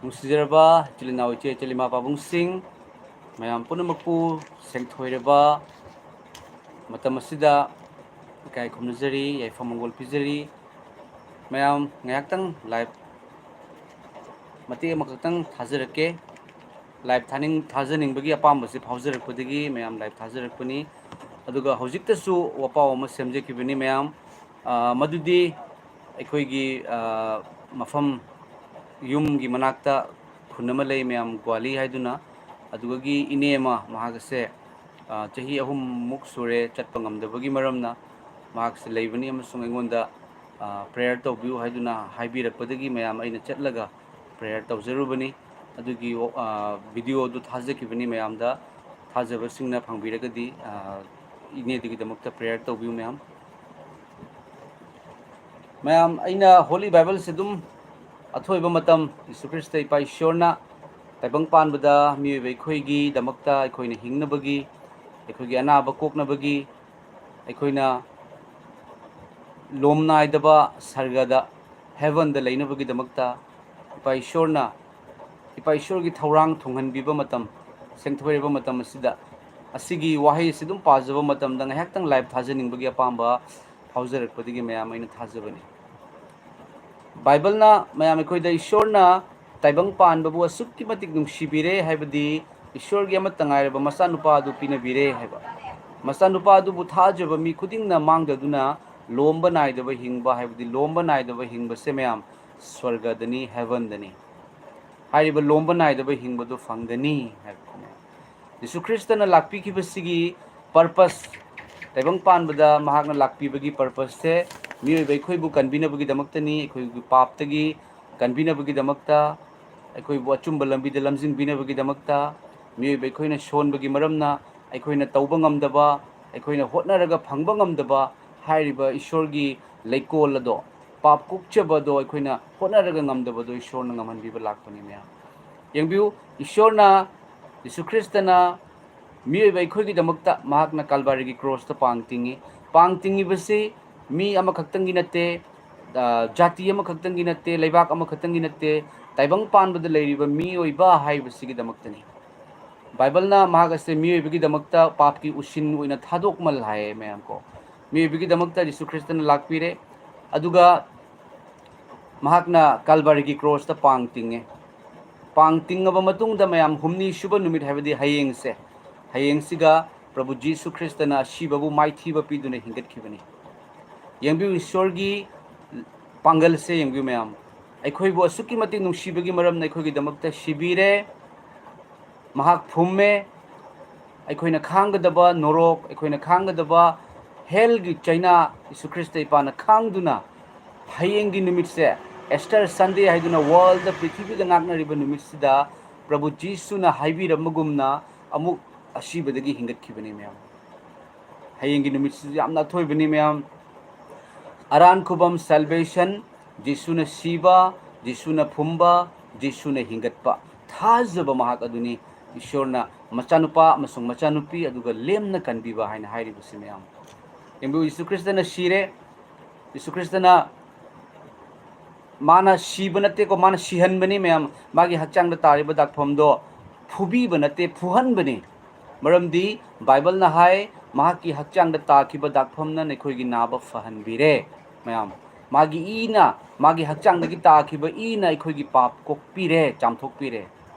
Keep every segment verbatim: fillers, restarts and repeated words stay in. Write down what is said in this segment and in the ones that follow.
ꯅꯨꯡꯁꯤꯖꯔꯕ ꯏꯆꯤꯜ ꯏꯅꯥꯎ, ꯏꯆꯦ ꯏꯆꯤꯜ ꯏꯃꯥ ꯄꯥꯕꯨꯡꯁꯤꯡ, ꯃꯌꯥꯝ ꯄꯨꯝꯅꯃꯛꯄꯨ ꯁꯦꯡꯊꯣꯏꯔꯕ ꯃꯇꯝ ꯑꯁꯤꯗ ꯏꯀꯥꯏ ꯈꯨꯝꯅꯖꯔꯤ, ꯌꯥꯏꯐ ꯃꯪꯒꯣꯜ ꯄꯤꯖꯔꯤ꯫ ꯃꯌꯥꯝ ꯉꯥꯏꯍꯥꯛꯇꯪ live ꯃꯇꯦꯛ ꯑꯃꯈꯛꯇꯪ ꯊꯥꯖꯔꯛꯀꯦ꯫ Live ꯊꯥꯅꯤꯡ-, ꯊꯥꯖꯅꯤꯡꯕꯒꯤ ꯑꯄꯥꯝꯕꯁꯦ ꯐꯥꯎꯖꯔꯛꯄꯗꯒꯤ ꯃꯌꯥꯝ live ꯊꯥꯖꯔꯛꯄꯅꯤ꯫ ꯑꯗꯨꯒ ꯍꯧꯖꯤꯛꯇꯁꯨ ꯋꯥꯄꯥꯎ ꯑꯃ ꯁꯦꯝꯖꯈꯤꯕꯅꯤ ꯃꯌꯥꯝ, ꯑ, ꯃꯗꯨꯗꯤ ꯑꯩꯈꯣꯏꯒꯤ, ꯑ, ꯃꯐꯝ, ꯌꯨꯝꯒꯤ ꯃꯅꯥꯛꯇ ꯈꯨꯟ ꯑꯃ ꯂꯩ ꯃꯌꯥꯝ, ꯒ꯭ꯋꯥꯂꯤ ꯍꯥꯏꯗꯨꯅ꯫ ꯑꯗꯨꯗꯒꯤ ꯏꯅꯦ ꯑꯃ, ꯃꯍꯥꯛ ꯑꯁꯦ, ꯑ, ꯆꯍꯤ ꯑꯍꯨꯝꯃꯨꯛ ꯁꯨꯔꯦ ꯆꯠꯄ ꯉꯝꯗꯕꯒꯤ ꯃꯔꯝꯅ ꯃꯍꯥꯛꯁꯦ ꯂꯩꯕꯅꯤ ꯑꯃꯁꯨꯡ ꯑꯩꯉꯣꯟꯗ, ꯑ, prayer ꯇꯧꯕꯤꯌꯨ ꯍꯥꯏꯗꯨꯅ ꯍꯥꯏꯕꯤꯔꯛꯄꯗꯒꯤ ꯃꯌꯥꯝ ꯑꯩꯅ ꯆꯠꯂꯒ prayer ꯇꯧꯖꯔꯨꯕꯅꯤ꯫ ꯑꯗꯨꯒꯤ, ꯑ, video ꯑꯗꯨ ꯊꯥꯖꯈꯤꯕꯅꯤ ꯃꯌꯥꯝꯗ꯫ ꯊꯥꯖꯕꯁꯤꯡꯅ ꯐꯪꯕꯤꯔꯒꯗꯤ, ꯑ, ꯏꯅꯦꯗꯨꯒꯤꯗꯃꯛꯇ prayer ꯇꯧꯕꯤꯌꯨ ꯃꯌꯥꯝ꯫ ꯃꯌꯥꯝ, ꯑꯩꯅ Holy Bible ꯁꯦ ꯑꯗꯨꯝ ꯑꯊꯣꯏꯕ ꯃꯇꯝ, ꯌꯤꯁꯨ ꯈ꯭ꯔꯤꯁꯇ ꯏꯄꯥ ꯏꯁꯣꯔꯅ ꯇꯥꯏꯕꯪ ꯄꯥꯟꯕꯗ ꯃꯤꯑꯣꯏꯕ ꯑꯩꯈꯣꯏꯒꯤꯗꯃꯛꯇ, ꯑꯩꯈꯣꯏꯅ ꯍꯤꯡꯅꯕꯒꯤ, ꯑꯩꯈꯣꯏꯒꯤ ꯑꯅꯥꯕ ꯀꯣꯛꯅꯕꯒꯤ, ꯑꯩꯈꯣꯏꯅ ꯂꯣꯝ ꯅꯥꯏꯗꯕ ꯁꯔꯒꯗ, heaven ꯗ ꯂꯩꯅꯕꯒꯤꯗꯃꯛꯇ ꯏꯄꯥ ꯏꯁꯣꯔꯅ, ꯏꯄꯥ ꯏꯁꯣꯔꯒꯤ ꯊꯧꯔꯥꯡ ꯊꯨꯡꯍꯟꯕꯤꯕ ꯃꯇꯝ, ꯁꯦꯡꯊꯣꯏꯔꯕ ꯃꯇꯝ ꯑꯁꯤꯗ, ꯑꯁꯤꯒꯤ ꯋꯥꯍꯩ ꯑꯁꯤ ꯑꯗꯨꯝ ꯄꯥꯖꯕ ꯃꯇꯝꯗ ꯉꯥꯏꯍꯥꯛꯇꯪ live ꯊꯥꯖꯅꯤꯡꯕꯒꯤ ꯑꯄꯥꯝꯕ ꯐꯥꯎꯖꯔꯛꯄꯗꯒꯤ ꯃꯌꯥꯝ ꯑꯩꯅ ꯊꯥꯖꯕꯅꯤ꯫ ꯕꯥꯏꯕꯜꯅ ꯃꯌꯥꯝ ꯑꯩꯈꯣꯏꯗ ꯏꯁꯣꯔꯅ ꯇꯥꯏꯕꯪ ꯄꯥꯟꯕꯕꯨ ꯑꯁꯨꯛꯀꯤ ꯃꯇꯤꯛ ꯅꯨꯡꯁꯤꯕꯤꯔꯦ ꯍꯥꯏꯕꯗꯤ ꯏꯁꯣꯔꯒꯤ ꯑꯃꯠꯇ ꯉꯥꯏꯔꯕ ꯃꯆꯥꯅꯨꯄꯥ ꯑꯗꯨ ꯄꯤꯅꯕꯤꯔꯦ ꯍꯥꯏꯕ꯫ ꯃꯆꯥꯅꯨꯄꯥ ꯑꯗꯨꯕꯨ ꯊꯥꯖꯕ ꯃꯤ ꯈꯨꯗꯤꯡꯅ ꯃꯥꯡꯗꯗꯨꯅ ꯂꯣꯝꯕ ꯅꯥꯏꯗꯕ ꯍꯤꯡꯕ ꯍꯥꯏꯕꯗꯤ ꯂꯣꯝꯕ ꯅꯥꯏꯗꯕ ꯍꯤꯡꯕꯁꯦ ꯃꯌꯥꯝ ꯁ꯭ꯋꯔꯒꯗꯅꯤ, heaven ꯗꯅꯤ꯫ ꯍꯥꯏꯔꯤꯕ ꯂꯣꯝꯕ ꯅꯥꯏꯗꯕ ꯍꯤꯡꯕꯗꯨ ꯐꯪꯒꯅꯤ ꯍꯥꯏꯕꯅꯤ꯫ ꯌꯤꯁꯨ ꯈ꯭ꯔꯤꯁꯇꯅ ꯂꯥꯛꯄꯤꯈꯤꯕꯁꯤꯒꯤ purpose, ꯇꯥꯏꯕꯪ ꯄꯥꯟꯕꯗ ꯃꯍꯥꯛꯅ ꯂꯥꯛꯄꯤꯕꯒꯤ purpose ꯁꯦ ꯃꯤꯑꯣꯏꯕ ꯑꯩꯈꯣꯏꯕꯨ ꯀꯟꯕꯤꯅꯕꯒꯤꯗꯃꯛꯇꯅꯤ, ꯑꯩꯈꯣꯏꯒꯤ ꯄꯥꯞꯇꯒꯤ ꯀꯟꯕꯤꯅꯕꯒꯤꯗꯃꯛꯇ, ꯑꯩꯈꯣꯏꯕꯨ ꯑꯆꯨꯝꯕ ꯂꯝꯕꯤꯗ ꯂꯝꯖꯤꯡꯕꯤꯅꯕꯒꯤꯗꯃꯛꯇ꯫ ꯃꯤꯑꯣꯏꯕ ꯑꯩꯈꯣꯏꯅ ꯁꯣꯟꯕꯒꯤ ꯃꯔꯝꯅ ꯑꯩꯈꯣꯏꯅ ꯇꯧꯕ ꯉꯝꯗꯕ, ꯑꯩꯈꯣꯏꯅ ꯍꯣꯠꯅꯔꯒ ꯐꯪꯕ ꯉꯝꯗꯕ ꯍꯥꯏꯔꯤꯕ ꯏꯁꯣꯔꯒꯤ ꯂꯩꯀꯣꯜ ꯑꯗꯣ, ꯄꯥꯞ ꯀꯣꯛꯆꯕ ꯑꯗꯣ ꯑꯩꯈꯣꯏꯅ ꯍꯣꯠꯅꯔꯒ ꯉꯝꯗꯕꯗꯣ ꯏꯁꯣꯔꯅ ꯉꯝꯍꯟꯕꯤꯕ ꯂꯥꯛꯄꯅꯤ ꯃꯌꯥꯝ꯫ ꯌꯦꯡꯕꯤꯌꯨ, ꯏꯁꯣꯔꯅ, ꯌꯤꯁꯨ ꯈ꯭ꯔꯤꯁꯇꯅ ꯃꯤꯑꯣꯏꯕ ꯑꯩꯈꯣꯏꯒꯤꯗꯃꯛꯇ ꯃꯍꯥꯛꯅ ꯀꯜꯕꯥꯔꯤꯒꯤ ꯀ꯭ꯔꯣꯁꯇ ꯄꯥꯡ ꯇꯤꯡꯉꯤ꯫ ꯄꯥꯡ ꯇꯤꯡꯉꯤꯕꯁꯤ ꯃꯤ ꯑꯃꯈꯛꯇꯪꯒꯤ ꯅꯠꯇꯦ, ꯑ, ꯖꯥꯇꯤ ꯑꯃꯈꯛꯇꯪꯒꯤ ꯅꯠꯇꯦ, ꯂꯩꯕꯥꯛ ꯑꯃꯈꯛꯇꯪꯒꯤ ꯅꯠꯇꯦ, ꯇꯥꯏꯕꯪ ꯄꯥꯟꯕꯗ ꯂꯩꯔꯤꯕ ꯃꯤꯑꯣꯏꯕ ꯍꯥꯏꯕꯁꯤꯒꯤꯗꯃꯛꯇꯅꯤ꯫ ꯕꯥꯏꯕꯜꯅ ꯃꯍꯥꯛ ꯑꯁꯦ ꯃꯤꯑꯣꯏꯕꯒꯤ ꯗꯃꯛꯇ ꯄꯥꯞꯀꯤ ꯎꯁꯤꯟ ꯑꯣꯏꯅ ꯊꯥꯗꯣꯛꯃꯜ ꯍꯥꯏꯌꯦ ꯃꯌꯥꯝ ꯀꯣ꯫ ꯃꯤꯑꯣꯏꯕꯒꯤ ꯗꯃꯛꯇ ꯖꯤꯁꯨ ꯈ꯭ꯔꯤꯁꯇꯅ ꯂꯥꯛꯄꯤꯔꯦ꯫ ꯑꯗꯨꯒ ꯃꯍꯥꯛꯅ ꯀꯥꯜꯕꯥꯔꯤꯒꯤ ꯀ꯭ꯔꯣꯁꯇ ꯄꯥꯡ ꯇꯤꯡꯉꯦ꯫ ꯄꯥꯡ ꯇꯤꯡꯉꯕ ꯃꯇꯨꯡꯗ ꯃꯌꯥꯝ, ꯍꯨꯝꯅꯤ ꯁꯨꯕ ꯅꯨꯃꯤꯠ ꯍꯥꯏꯕꯗꯤ ꯍꯌꯦꯡꯁꯦ, ꯍꯌꯦꯡꯁꯤꯒ ꯄ꯭ꯔꯚꯨ ꯖꯤꯁꯨ ꯈ꯭ꯔꯤꯁꯇꯅ ꯑꯁꯤꯕꯕꯨ ꯃꯥꯏꯊꯤꯕ ꯄꯤꯗꯨꯅ ꯍꯤꯡꯒꯠꯈꯤꯕꯅꯤ꯫ ꯌꯦꯡꯕꯤꯌꯨ, ꯏꯁꯣꯔꯒꯤ ꯄꯥꯡꯒꯜꯁꯦ ꯌꯦꯡꯕꯤꯌꯨ ꯃꯌꯥꯝ꯫ ꯑꯩꯈꯣꯏꯕꯨ ꯑꯁꯨꯛꯀꯤ ꯃꯇꯤꯛ ꯅꯨꯡꯁꯤꯕꯒꯤ ꯃꯔꯝꯅ ꯑꯩꯈꯣꯏꯒꯤꯗꯃꯛꯇ ꯁꯤꯕꯤꯔꯦ꯫ ꯃꯍꯥꯛ ꯐꯨꯝꯃꯦ꯫ ꯑꯩꯈꯣꯏꯅ ꯈꯥꯡꯒꯗꯕ ꯅꯣꯔꯣꯛ, ꯑꯩꯈꯣꯏꯅ ꯈꯥꯡꯒꯗꯕ ꯍꯦꯜꯒꯤ ꯆꯩꯅꯥ ꯖꯤꯁꯨ ꯈ꯭ꯔꯤꯁꯇ ꯏꯄꯥꯅ ꯈꯥꯡꯗꯨꯅ, ꯍꯌꯦꯡꯒꯤ ꯅꯨꯃꯤꯠꯁꯦ, ꯑꯦꯁꯇꯔ ꯁꯟꯗꯦ ꯍꯥꯏꯗꯨꯅ ꯋꯥꯔꯜꯗ, ꯄ꯭ꯔꯤꯊꯤꯕꯤꯗ ꯉꯥꯛꯅꯔꯤꯕ ꯅꯨꯃꯤꯠꯁꯤꯗ, ꯄ꯭ꯔꯚꯨ ꯖꯤꯁꯨꯅ ꯍꯥꯏꯕꯤꯔꯝꯕꯒꯨꯝꯅ ꯑꯃꯨꯛ ꯑꯁꯤꯕꯗꯒꯤ ꯍꯤꯡꯒꯠꯈꯤꯕꯅꯤ ꯃꯌꯥꯝ꯫ ꯍꯌꯦꯡꯒꯤ ꯅꯨꯃꯤꯠꯁꯤꯁꯨ ꯌꯥꯝꯅ ꯑꯊꯣꯏꯕꯅꯤ ꯃꯌꯥꯝ꯫ ꯑꯔꯥꯟ ꯈꯨꯕꯝ salvation, ꯖꯤꯁꯨꯅ ꯁꯤꯕ, ꯖꯤꯁꯨꯅ ꯐꯨꯝꯕ, ꯖꯤꯁꯨꯅ ꯍꯤꯡꯒꯠꯄ, ꯊꯥꯖꯕ ꯃꯍꯥꯛ ꯑꯗꯨꯅꯤ꯫ ꯏꯁꯣꯔꯅ ꯃꯆꯥꯅꯨꯄꯥ ꯑꯃꯁꯨꯡ ꯃꯆꯥꯅꯨꯄꯤ ꯑꯗꯨꯒ ꯂꯦꯝꯅ ꯀꯟꯕꯤꯕ ꯍꯥꯏꯅ ꯍꯥꯏꯔꯤꯕꯁꯤ ꯃꯌꯥꯝ꯫ ꯌꯦꯡꯕꯤꯌꯨ, ꯖꯤꯁꯨ ꯈ꯭ꯔꯤꯁꯇꯅ ꯁꯤꯔꯦ꯫ ꯖꯤꯁꯨ ꯈ꯭ꯔꯤꯁꯇꯅ, ꯃꯥꯅ ꯁꯤꯕ ꯅꯠꯇꯦꯀꯣ, ꯃꯥꯅ ꯁꯤꯍꯟꯕꯅꯤ ꯃꯌꯥꯝ꯫ ꯃꯥꯒꯤ ꯍꯛꯆꯥꯡꯗ ꯇꯥꯔꯤꯕ ꯗꯥꯛꯐꯝꯗꯣ ꯐꯨꯕꯤꯕ ꯅꯠꯇꯦ, ꯐꯨꯍꯟꯕꯅꯤ꯫ ꯃꯔꯝꯗꯤ ꯕꯥꯏꯕꯜꯅ ꯍꯥꯏ, ꯃꯍꯥꯛꯀꯤ ꯍꯛꯆꯥꯡꯗ ꯇꯥꯈꯤꯕ ꯗꯥꯛꯐꯝꯅ ꯅꯈꯣꯏꯒꯤ ꯅꯥꯕ ꯐꯍꯟꯕꯤꯔꯦ꯫ ꯃꯌꯥꯝ, ꯃꯥꯒꯤ ꯏꯅ, ꯃꯥꯒꯤ ꯍꯛꯆꯥꯡꯗꯒꯤ ꯇꯥꯈꯤꯕ ꯏꯅ ꯑꯩꯈꯣꯏꯒꯤ ꯄꯥꯞ ꯀꯣꯛꯄꯤꯔꯦ, ꯆꯥꯝꯊꯣꯛꯄꯤꯔꯦ꯫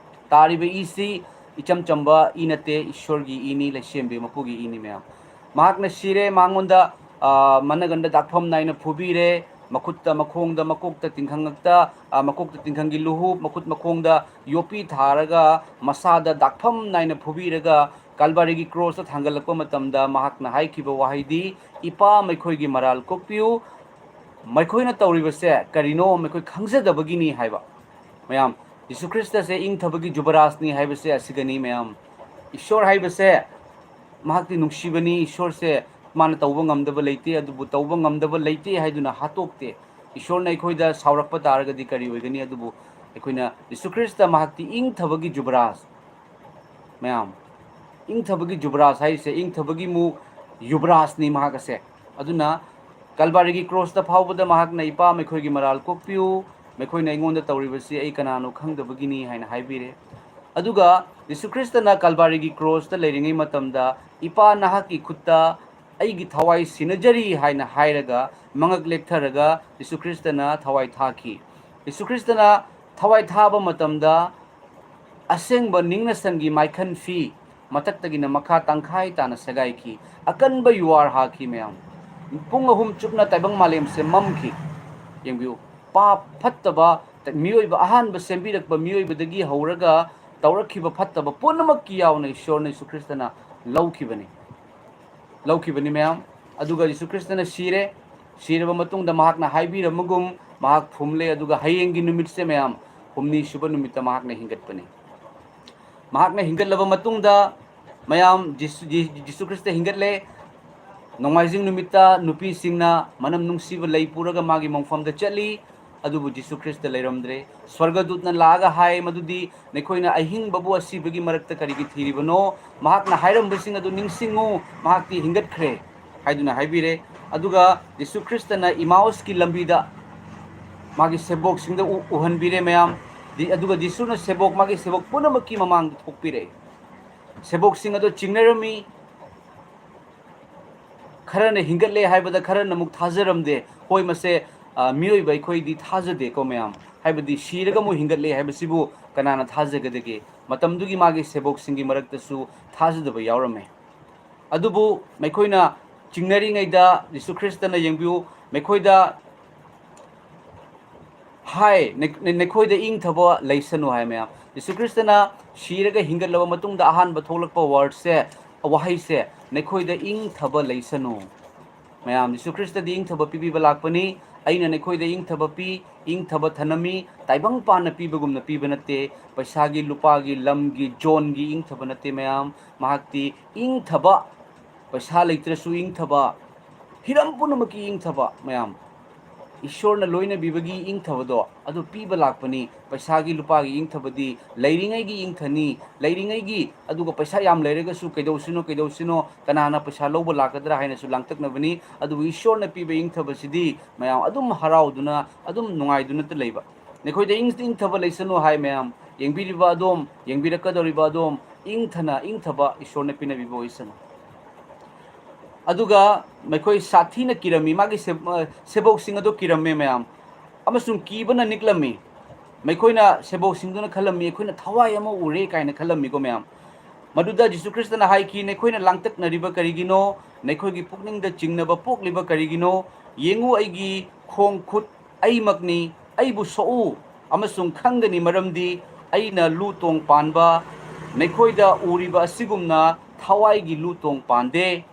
ꯇꯥꯔꯤꯕ ꯏꯁꯤ ꯏꯆꯝ ꯆꯝꯕ ꯏ ꯅꯠꯇꯦ, ꯏꯁꯣꯔꯒꯤ ꯏꯅꯤ, ꯂꯩꯁꯦꯝꯕꯤ ꯃꯄꯨꯒꯤ ꯏꯅꯤ ꯃꯌꯥꯝ꯫ ꯃꯍꯥꯛꯅ ꯁꯤꯔꯦ, ꯃꯉꯣꯟꯗ, ꯑ, ꯃꯅꯒꯟꯗ ꯗꯥꯛꯐꯝ ꯅꯥꯏꯅ ꯐꯨꯕꯤꯔꯦ, ꯃꯈꯨꯠꯇ, ꯃꯈꯣꯡꯗ, ꯃꯀꯣꯛꯇ, ꯇꯤꯡꯈꯪ ꯉꯛꯇ, ꯑ, ꯃꯀꯣꯛꯇ ꯇꯤꯡꯈꯪꯒꯤ ꯂꯨꯍꯨꯞ, ꯃꯈꯨꯠ ꯃꯈꯣꯡꯗ ꯌꯣꯠꯄꯤ ꯊꯥꯔꯒ, ꯃꯁꯥꯗ ꯗꯥꯛꯐꯝ ꯅꯥꯏꯅ ꯐꯨꯕꯤꯔꯒ, ꯀꯥꯜꯕꯥꯔꯤꯒꯤ ꯀ꯭ꯔꯣꯁꯇ ꯊꯥꯡꯒꯠꯂꯛꯄ ꯃꯇꯝꯗ ꯃꯍꯥꯛꯅ ꯍꯥꯏꯈꯤꯕ ꯋꯥꯍꯩꯗꯤ, "ꯏꯄꯥ, ꯃꯈꯣꯏꯒꯤ ꯃꯔꯥꯜ ꯀꯣꯛꯄꯤꯌꯨ, ꯃꯈꯣꯏꯅ ꯇꯧꯔꯤꯕꯁꯦ ꯀꯔꯤꯅꯣ, ꯃꯈꯣꯏ ꯈꯪꯖꯗꯕꯒꯤꯅꯤ" ꯍꯥꯏꯕ꯫ ꯃꯌꯥꯝ, ꯖꯤꯁꯨ ꯈ꯭ꯔꯤꯁꯇꯁꯦ ꯏꯪꯊꯕꯒꯤ ꯖꯨꯕꯔꯥꯖꯅꯤ ꯍꯥꯏꯕꯁꯦ ꯑꯁꯤꯒꯅꯤ ꯃꯌꯥꯝ꯫ ꯏꯁꯣꯔ ꯍꯥꯏꯕꯁꯦ ꯃꯍꯥꯛꯇꯤ ꯅꯨꯡꯁꯤꯕꯅꯤ, ꯏꯁꯣꯔꯁꯦ ꯃꯥꯅ ꯇꯧꯕ ꯉꯝꯗꯕ ꯂꯩꯇꯦ, ꯑꯗꯨꯕꯨ ꯇꯧꯕ ꯉꯝꯗꯕ ꯂꯩꯇꯦ ꯍꯥꯏꯗꯨꯅ ꯍꯥꯠꯇꯣꯛꯇꯦ꯫ ꯏꯁꯣꯔꯅ ꯑꯩꯈꯣꯏꯗ ꯁꯥꯎꯔꯛꯄ ꯇꯥꯔꯒꯗꯤ ꯀꯔꯤ ꯑꯣꯏꯒꯅꯤ? ꯑꯗꯨꯕꯨ ꯑꯩꯈꯣꯏꯅ ꯖꯤꯁꯨ ꯈ꯭ꯔꯤꯁꯇ ꯃꯍꯥꯛꯇꯤ ꯏꯪꯊꯕꯒꯤ ꯖꯨꯕꯔꯥꯖ꯫ ꯃꯌꯥꯝ, ꯏꯪꯊꯕꯒꯤ ꯖꯨꯕꯔꯥꯖ ꯍꯥꯏꯔꯤꯁꯦ, ꯏꯪꯊꯕꯒꯤ ꯃꯨ ꯌꯨꯕꯔꯥꯖꯅꯤ ꯃꯍꯥꯛ ꯑꯁꯦ꯫ ꯑꯗꯨꯅ ꯀꯜꯕꯥꯔꯤꯒꯤ ꯀ꯭ꯔꯣꯁꯇ ꯐꯥꯎꯕꯗ ꯃꯍꯥꯛꯅ, "ꯏꯄꯥ, ꯃꯈꯣꯏꯒꯤ ꯃꯔꯥꯜ ꯀꯣꯛꯄꯤꯌꯨ, ꯃꯈꯣꯏꯅ ꯑꯩꯉꯣꯟꯗ ꯇꯧꯔꯤꯕꯁꯤ ꯑꯩ ꯀꯅꯥꯅꯣ ꯈꯪꯗꯕꯒꯤꯅꯤ ꯍꯥꯏꯅ ꯍꯥꯏꯕꯤꯔꯦ꯫ ꯑꯗꯨꯒ ꯖꯤꯁꯨ ꯈ꯭ꯔꯤꯁꯇꯅ ꯀꯜꯕꯥꯔꯤꯒꯤ ꯀ꯭ꯔꯣꯁꯇ ꯂꯩꯔꯤꯉꯩ ꯃꯇꯝꯗ, "ꯏꯄꯥ, ꯅꯍꯥꯛꯀꯤ ꯈꯨꯠꯇ ꯑꯩꯒꯤ ꯊꯋꯥꯏ ꯁꯤꯟꯅꯖꯔꯤ" ꯍꯥꯏꯅ ꯍꯥꯏꯔꯒ, ꯃꯉꯛ ꯂꯦꯛꯊꯔꯒ ꯖꯤꯁꯨ ꯈ꯭ꯔꯤꯁꯇꯅ ꯊꯋꯥꯏ ꯊꯥꯈꯤ꯫ ꯖꯤꯁꯨ ꯈ꯭ꯔꯤꯁꯇꯅ ꯊꯋꯥꯏ ꯊꯥꯕ ꯃꯇꯝꯗ, ꯑꯁꯦꯡꯕ ꯅꯤꯡꯅ ꯁꯟꯒꯤ ꯃꯥꯏꯈꯟ ꯐꯤ ꯃꯊꯛꯇꯒꯤꯅ ꯃꯈꯥ ꯇꯪꯈꯥꯏ ꯇꯥꯅ ꯁꯦꯒꯥꯏꯈꯤ꯫ ꯑꯀꯟꯕ ꯌꯨꯋꯥꯔ ꯍꯥꯈꯤ ꯃꯌꯥꯝ꯫ ꯄꯨꯡ ꯑꯍꯨꯝ ꯆꯨꯞꯅ ꯇꯥꯏꯕꯪ ꯃꯥꯂꯦꯝꯁꯦ ꯃꯝꯈꯤ꯫ ꯌꯦꯡꯕꯤꯌꯨ, ꯄꯥꯞ ꯐꯠꯇꯕ, ꯃꯤꯑꯣꯏꯕ ꯑꯍꯥꯟꯕ ꯁꯦꯝꯕꯤꯔꯛꯄ ꯃꯤꯑꯣꯏꯕꯗꯒꯤ ꯍꯧꯔꯒ ꯇꯧꯔꯛꯈꯤꯕ ꯐꯠꯇꯕ ꯄꯨꯝꯅꯃꯛꯀꯤ ꯌꯥꯎꯅ ꯏꯁꯣꯔꯅ ꯖꯤꯁꯨ ꯈ꯭ꯔꯤꯁꯇꯅ ꯂꯧꯈꯤꯕꯅꯤ꯫ ꯂꯧꯈꯤꯕꯅꯤ ꯃꯌꯥꯝ꯫ ꯑꯗꯨꯒ ꯖꯤꯁꯨ ꯈ꯭ꯔꯤꯁꯇꯅ ꯁꯤꯔꯦ꯫ ꯁꯤꯔꯕ ꯃꯇꯨꯡꯗ ꯃꯍꯥꯛꯅ ꯍꯥꯏꯕꯤꯔꯝꯕꯒꯨꯝ ꯃꯍꯥꯛ ꯐꯨꯝꯂꯦ, ꯑꯗꯨꯒ ꯍꯌꯦꯡꯒꯤ ꯅꯨꯃꯤꯠꯁꯦ ꯃꯌꯥꯝ, ꯍꯨꯝꯅꯤ ꯁꯨꯕ ꯅꯨꯃꯤꯠꯇ ꯃꯍꯥꯛꯅ ꯍꯤꯡꯒꯠꯄꯅꯤ꯫ ꯃꯍꯥꯛꯅ ꯍꯤꯡꯒꯠꯂꯕ ꯃꯇꯨꯡꯗ ꯃꯌꯥꯝ, ꯖꯤꯁꯨ, ꯖꯤ-, ꯖꯤꯁꯨ ꯈ꯭ꯔꯤꯁꯇ ꯍꯤꯡꯒꯠꯂꯦ꯫ ꯅꯣꯡꯃꯥꯏꯖꯤꯡ ꯅꯨꯃꯤꯠꯇ ꯅꯨꯄꯤꯁꯤꯡꯅ ꯃꯅꯝ ꯅꯨꯡꯁꯤꯕ ꯂꯩ ꯄꯨꯔꯒ ꯃꯥꯒꯤ ꯃꯣꯡꯐꯝꯗ ꯆꯠꯂꯤ꯫ ꯑꯗꯨꯕꯨ ꯖꯤꯁꯨ ꯈ꯭ꯔꯤꯁꯇ ꯂꯩꯔꯝꯗ꯭ꯔꯦ꯫ ꯁ꯭ꯋꯔꯒꯗꯨꯠꯅ ꯂꯥꯛꯑꯒ ꯍꯥꯏ ꯃꯗꯨꯗꯤ, "ꯅꯈꯣꯏꯅ ꯑꯍꯤꯡꯕꯕꯨ ꯑꯁꯤꯕꯒꯤ ꯃꯔꯛꯇ ꯀꯔꯤꯒꯤ ꯊꯤꯔꯤꯕꯅꯣ? ꯃꯍꯥꯛꯅ ꯍꯥꯏꯔꯝꯕꯁꯤꯡ ꯑꯗꯨ ꯅꯤꯡꯁꯤꯡꯉꯨ, ꯃꯍꯥꯛꯇꯤ ꯍꯤꯡꯒꯠꯈ꯭ꯔꯦ" ꯍꯥꯏꯗꯨꯅ ꯍꯥꯏꯕꯤꯔꯦ꯫ ꯑꯗꯨꯒ ꯖꯤꯁꯨ ꯈ꯭ꯔꯤꯁꯇꯅ ꯏꯃꯥꯎꯁꯀꯤ ꯂꯝꯕꯤꯗ ꯃꯥꯒꯤ ꯁꯦꯕꯣꯛꯁꯤꯡꯗ ꯎ-, ꯎꯍꯟꯕꯤꯔꯦ ꯃꯌꯥꯝ꯫ ꯗꯤ-, ꯑꯗꯨꯒ ꯖꯤꯁꯨꯅ ꯁꯦꯕꯣꯛ, ꯃꯥꯒꯤ ꯁꯦꯕꯣꯛ ꯄꯨꯝꯅꯃꯛꯀꯤ ꯃꯃꯥꯡꯗ ꯊꯣꯛꯄꯤꯔꯛꯑꯦ꯫ ꯁꯦꯕꯣꯛꯁꯤꯡ ꯑꯗꯨ ꯆꯤꯡꯅꯔꯝꯃꯤ꯫ ꯈꯔꯅ ꯍꯤꯡꯒꯠꯂꯦ ꯍꯥꯏꯕꯗ ꯈꯔꯅ ꯑꯃꯨꯛ ꯊꯥꯖꯔꯝꯗꯦ꯫ ꯍꯣꯏ, ꯃꯁꯦ, ꯑ, ꯃꯤꯑꯣꯏꯕ ꯑꯩꯈꯣꯏꯗꯤ ꯊꯥꯖꯗꯦꯀꯣ ꯃꯌꯥꯝ꯫ ꯍꯥꯏꯕꯗꯤ ꯁꯤꯔꯒ ꯑꯃꯨꯛ ꯍꯤꯡꯒꯠꯂꯦ ꯍꯥꯏꯕꯁꯤꯕꯨ ꯀꯅꯥꯅ ꯊꯥꯖꯒꯗꯒꯦ? ꯃꯇꯝꯗꯨꯒꯤ ꯃꯥꯒꯤ ꯁꯦꯕꯣꯛꯁꯤꯡꯒꯤ ꯃꯔꯛꯇꯁꯨ ꯊꯥꯖꯗꯕ ꯌꯥꯎꯔꯝꯃꯦ꯫ ꯑꯗꯨꯕꯨ ꯃꯈꯣꯏꯅ ꯆꯤꯡꯅꯔꯤꯉꯩꯗ ꯖꯤꯁꯨ ꯈ꯭ꯔꯤꯁꯇꯅ ꯌꯦꯡꯕꯤꯌꯨ, ꯃꯈꯣꯏꯗ ꯍꯥꯏ, "ꯅ-, ꯅ-, ꯅꯈꯣꯏꯗ ꯏꯪꯊꯕ ꯂꯩꯁꯅꯨ" ꯍꯥꯏ ꯃꯌꯥꯝ꯫ ꯖꯤꯁꯨ ꯈ꯭ꯔꯤꯁꯇꯅ ꯁꯤꯔꯒ ꯍꯤꯡꯒꯠꯂꯕ ꯃꯇꯨꯡꯗ ꯑꯍꯥꯟꯕ ꯊꯣꯛꯂꯛꯄ ꯋꯥꯔꯗꯁꯦ, ꯋꯥꯍꯩꯁꯦ, "ꯅꯈꯣꯏꯗ ꯏꯪꯊꯕ ꯂꯩꯁꯅꯨ" ꯃꯌꯥꯝ꯫ ꯖꯤꯁꯨ ꯈ꯭ꯔꯤꯁꯇꯗꯤ ꯏꯪꯊꯕ ꯄꯤꯕꯤꯕ ꯂꯥꯛꯄꯅꯤ꯫ "ꯑꯩꯅ ꯅꯈꯣꯏꯗ ꯏꯪꯊꯕ ꯄꯤ, ꯏꯪꯊꯕ ꯊꯅꯝꯃꯤ, ꯇꯥꯏꯕꯪ ꯄꯥꯟꯅ ꯄꯤꯕꯒꯨꯝꯅ ꯄꯤꯕ ꯅꯠꯇꯦ꯫ ꯄꯩꯁꯥꯒꯤ, ꯂꯨꯄꯥꯒꯤ, ꯂꯝꯒꯤ, ꯖꯣꯟꯒꯤ ꯏꯪꯊꯕ ꯅꯠꯇꯦ ꯃꯌꯥꯝ꯫ ꯃꯍꯥꯛꯇꯤ ꯏꯪꯊꯕ, ꯄꯩꯁꯥ ꯂꯩꯇ꯭ꯔꯁꯨ ꯏꯪꯊꯕ, ꯍꯤꯔꯝ ꯄꯨꯝꯅꯃꯛꯀꯤ ꯏꯪꯊꯕ ꯃꯌꯥꯝ, ꯏꯁꯣꯔꯅ ꯂꯣꯏꯅꯕꯤꯕꯒꯤ ꯏꯪꯊꯕꯗꯣ ꯑꯗꯨ ꯄꯤꯕ ꯂꯥꯛꯄꯅꯤ꯫ ꯄꯩꯁꯥꯒꯤ ꯂꯨꯄꯥꯒꯤ ꯏꯪꯊꯕꯗꯤ ꯂꯩꯔꯤꯉꯩꯒꯤ ꯏꯪꯊꯅꯤ, ꯂꯩꯔꯤꯉꯩꯒꯤ, ꯑꯗꯨꯒ ꯄꯩꯁꯥ ꯌꯥꯝ ꯂꯩꯔꯒꯁꯨ ꯀꯩꯗꯧꯁꯤꯅꯣ ꯀꯩꯗꯧꯁꯤꯅꯣ, ꯀꯅꯥꯅ ꯄꯩꯁꯥ ꯂꯧꯕ ꯂꯥꯛꯀꯗ꯭ꯔꯥ ꯍꯥꯏꯅꯁꯨ ꯂꯥꯡꯇꯛꯅꯕꯅꯤ꯫ ꯑꯗꯨꯕꯨ ꯏꯁꯣꯔꯅ ꯄꯤꯕ ꯏꯪꯊꯕꯁꯤꯗꯤ ꯃꯌꯥꯝ ꯑꯗꯨꯝ ꯍꯔꯥꯎꯗꯨꯅ, ꯑꯗꯨꯝ ꯅꯨꯡꯉꯥꯏꯗꯨꯅꯇ ꯂꯩꯕ꯫ ꯅꯈꯣꯏꯗ ꯏꯪ-, ꯏꯪꯊꯕ ꯂꯩꯁꯅꯨ ꯍꯥꯏ ꯃꯌꯥꯝ꯫ ꯌꯦꯡꯕꯤꯔꯤꯕ ꯑꯗꯣꯝ, ꯌꯦꯡꯕꯤꯔꯛꯀꯗꯧꯔꯤꯕ ꯑꯗꯣꯝ, ꯏꯪꯊꯅ, ꯏꯪꯊꯕ ꯏꯁꯣꯔꯅ ꯄꯤꯅꯕꯤꯕ ꯑꯣꯏꯁꯅꯨ꯫ ꯑꯗꯨꯒ ꯃꯈꯣꯏ ꯁꯥꯊꯤꯅ ꯀꯤꯔꯝꯃꯤ, ꯃꯥꯒꯤ ꯁꯦ-, ꯑ, ꯁꯦꯕꯣꯛꯁꯤꯡ ꯑꯗꯨ ꯀꯤꯔꯝꯃꯦ ꯃꯌꯥꯝ, ꯑꯃꯁꯨꯡ ꯀꯤꯕꯅ ꯅꯤꯛꯂꯝꯃꯤ꯫ ꯃꯈꯣꯏꯅ, ꯁꯦꯕꯣꯛꯁꯤꯡꯗꯨꯅ ꯈꯜꯂꯝꯃꯤ, "ꯑꯩꯈꯣꯏꯅ ꯊꯋꯥꯏ ꯑꯃ ꯎꯔꯦ" ꯀꯥꯏꯅ ꯈꯜꯂꯝꯃꯤꯀꯣ ꯃꯌꯥꯝ꯫ ꯃꯗꯨꯗ ꯖꯤꯁꯨ ꯈ꯭ꯔꯤꯁꯇꯅ ꯍꯥꯏꯈꯤ, "ꯅꯈꯣꯏꯅ ꯂꯥꯡꯇꯛꯅꯔꯤꯕ ꯀꯔꯤꯒꯤꯅꯣ? ꯅꯈꯣꯏꯒꯤ ꯄꯨꯛꯅꯤꯡꯗ ꯆꯤꯡꯅꯕ ꯄꯣꯛꯂꯤꯕ ꯀꯔꯤꯒꯤꯅꯣ? ꯌꯦꯡꯉꯨ, ꯑꯩꯒꯤ ꯈꯣꯡ ꯈꯨꯠ ꯑꯩꯃꯛꯅꯤ, ꯑꯩꯕꯨ ꯁꯣꯛꯎ ꯑꯃꯁꯨꯡ ꯈꯪꯒꯅꯤ, ꯃꯔꯝꯗꯤ ꯑꯩꯅ ꯂꯨ ꯇꯣꯡ ꯄꯥꯟꯕ ꯅꯈꯣꯏꯗ ꯎꯔꯤꯕ ꯑꯁꯤꯒꯨꯝꯅ ꯊꯋꯥꯏꯒꯤ ꯂꯨ ꯇꯣꯡ ꯄꯥꯟꯗꯦ"꯫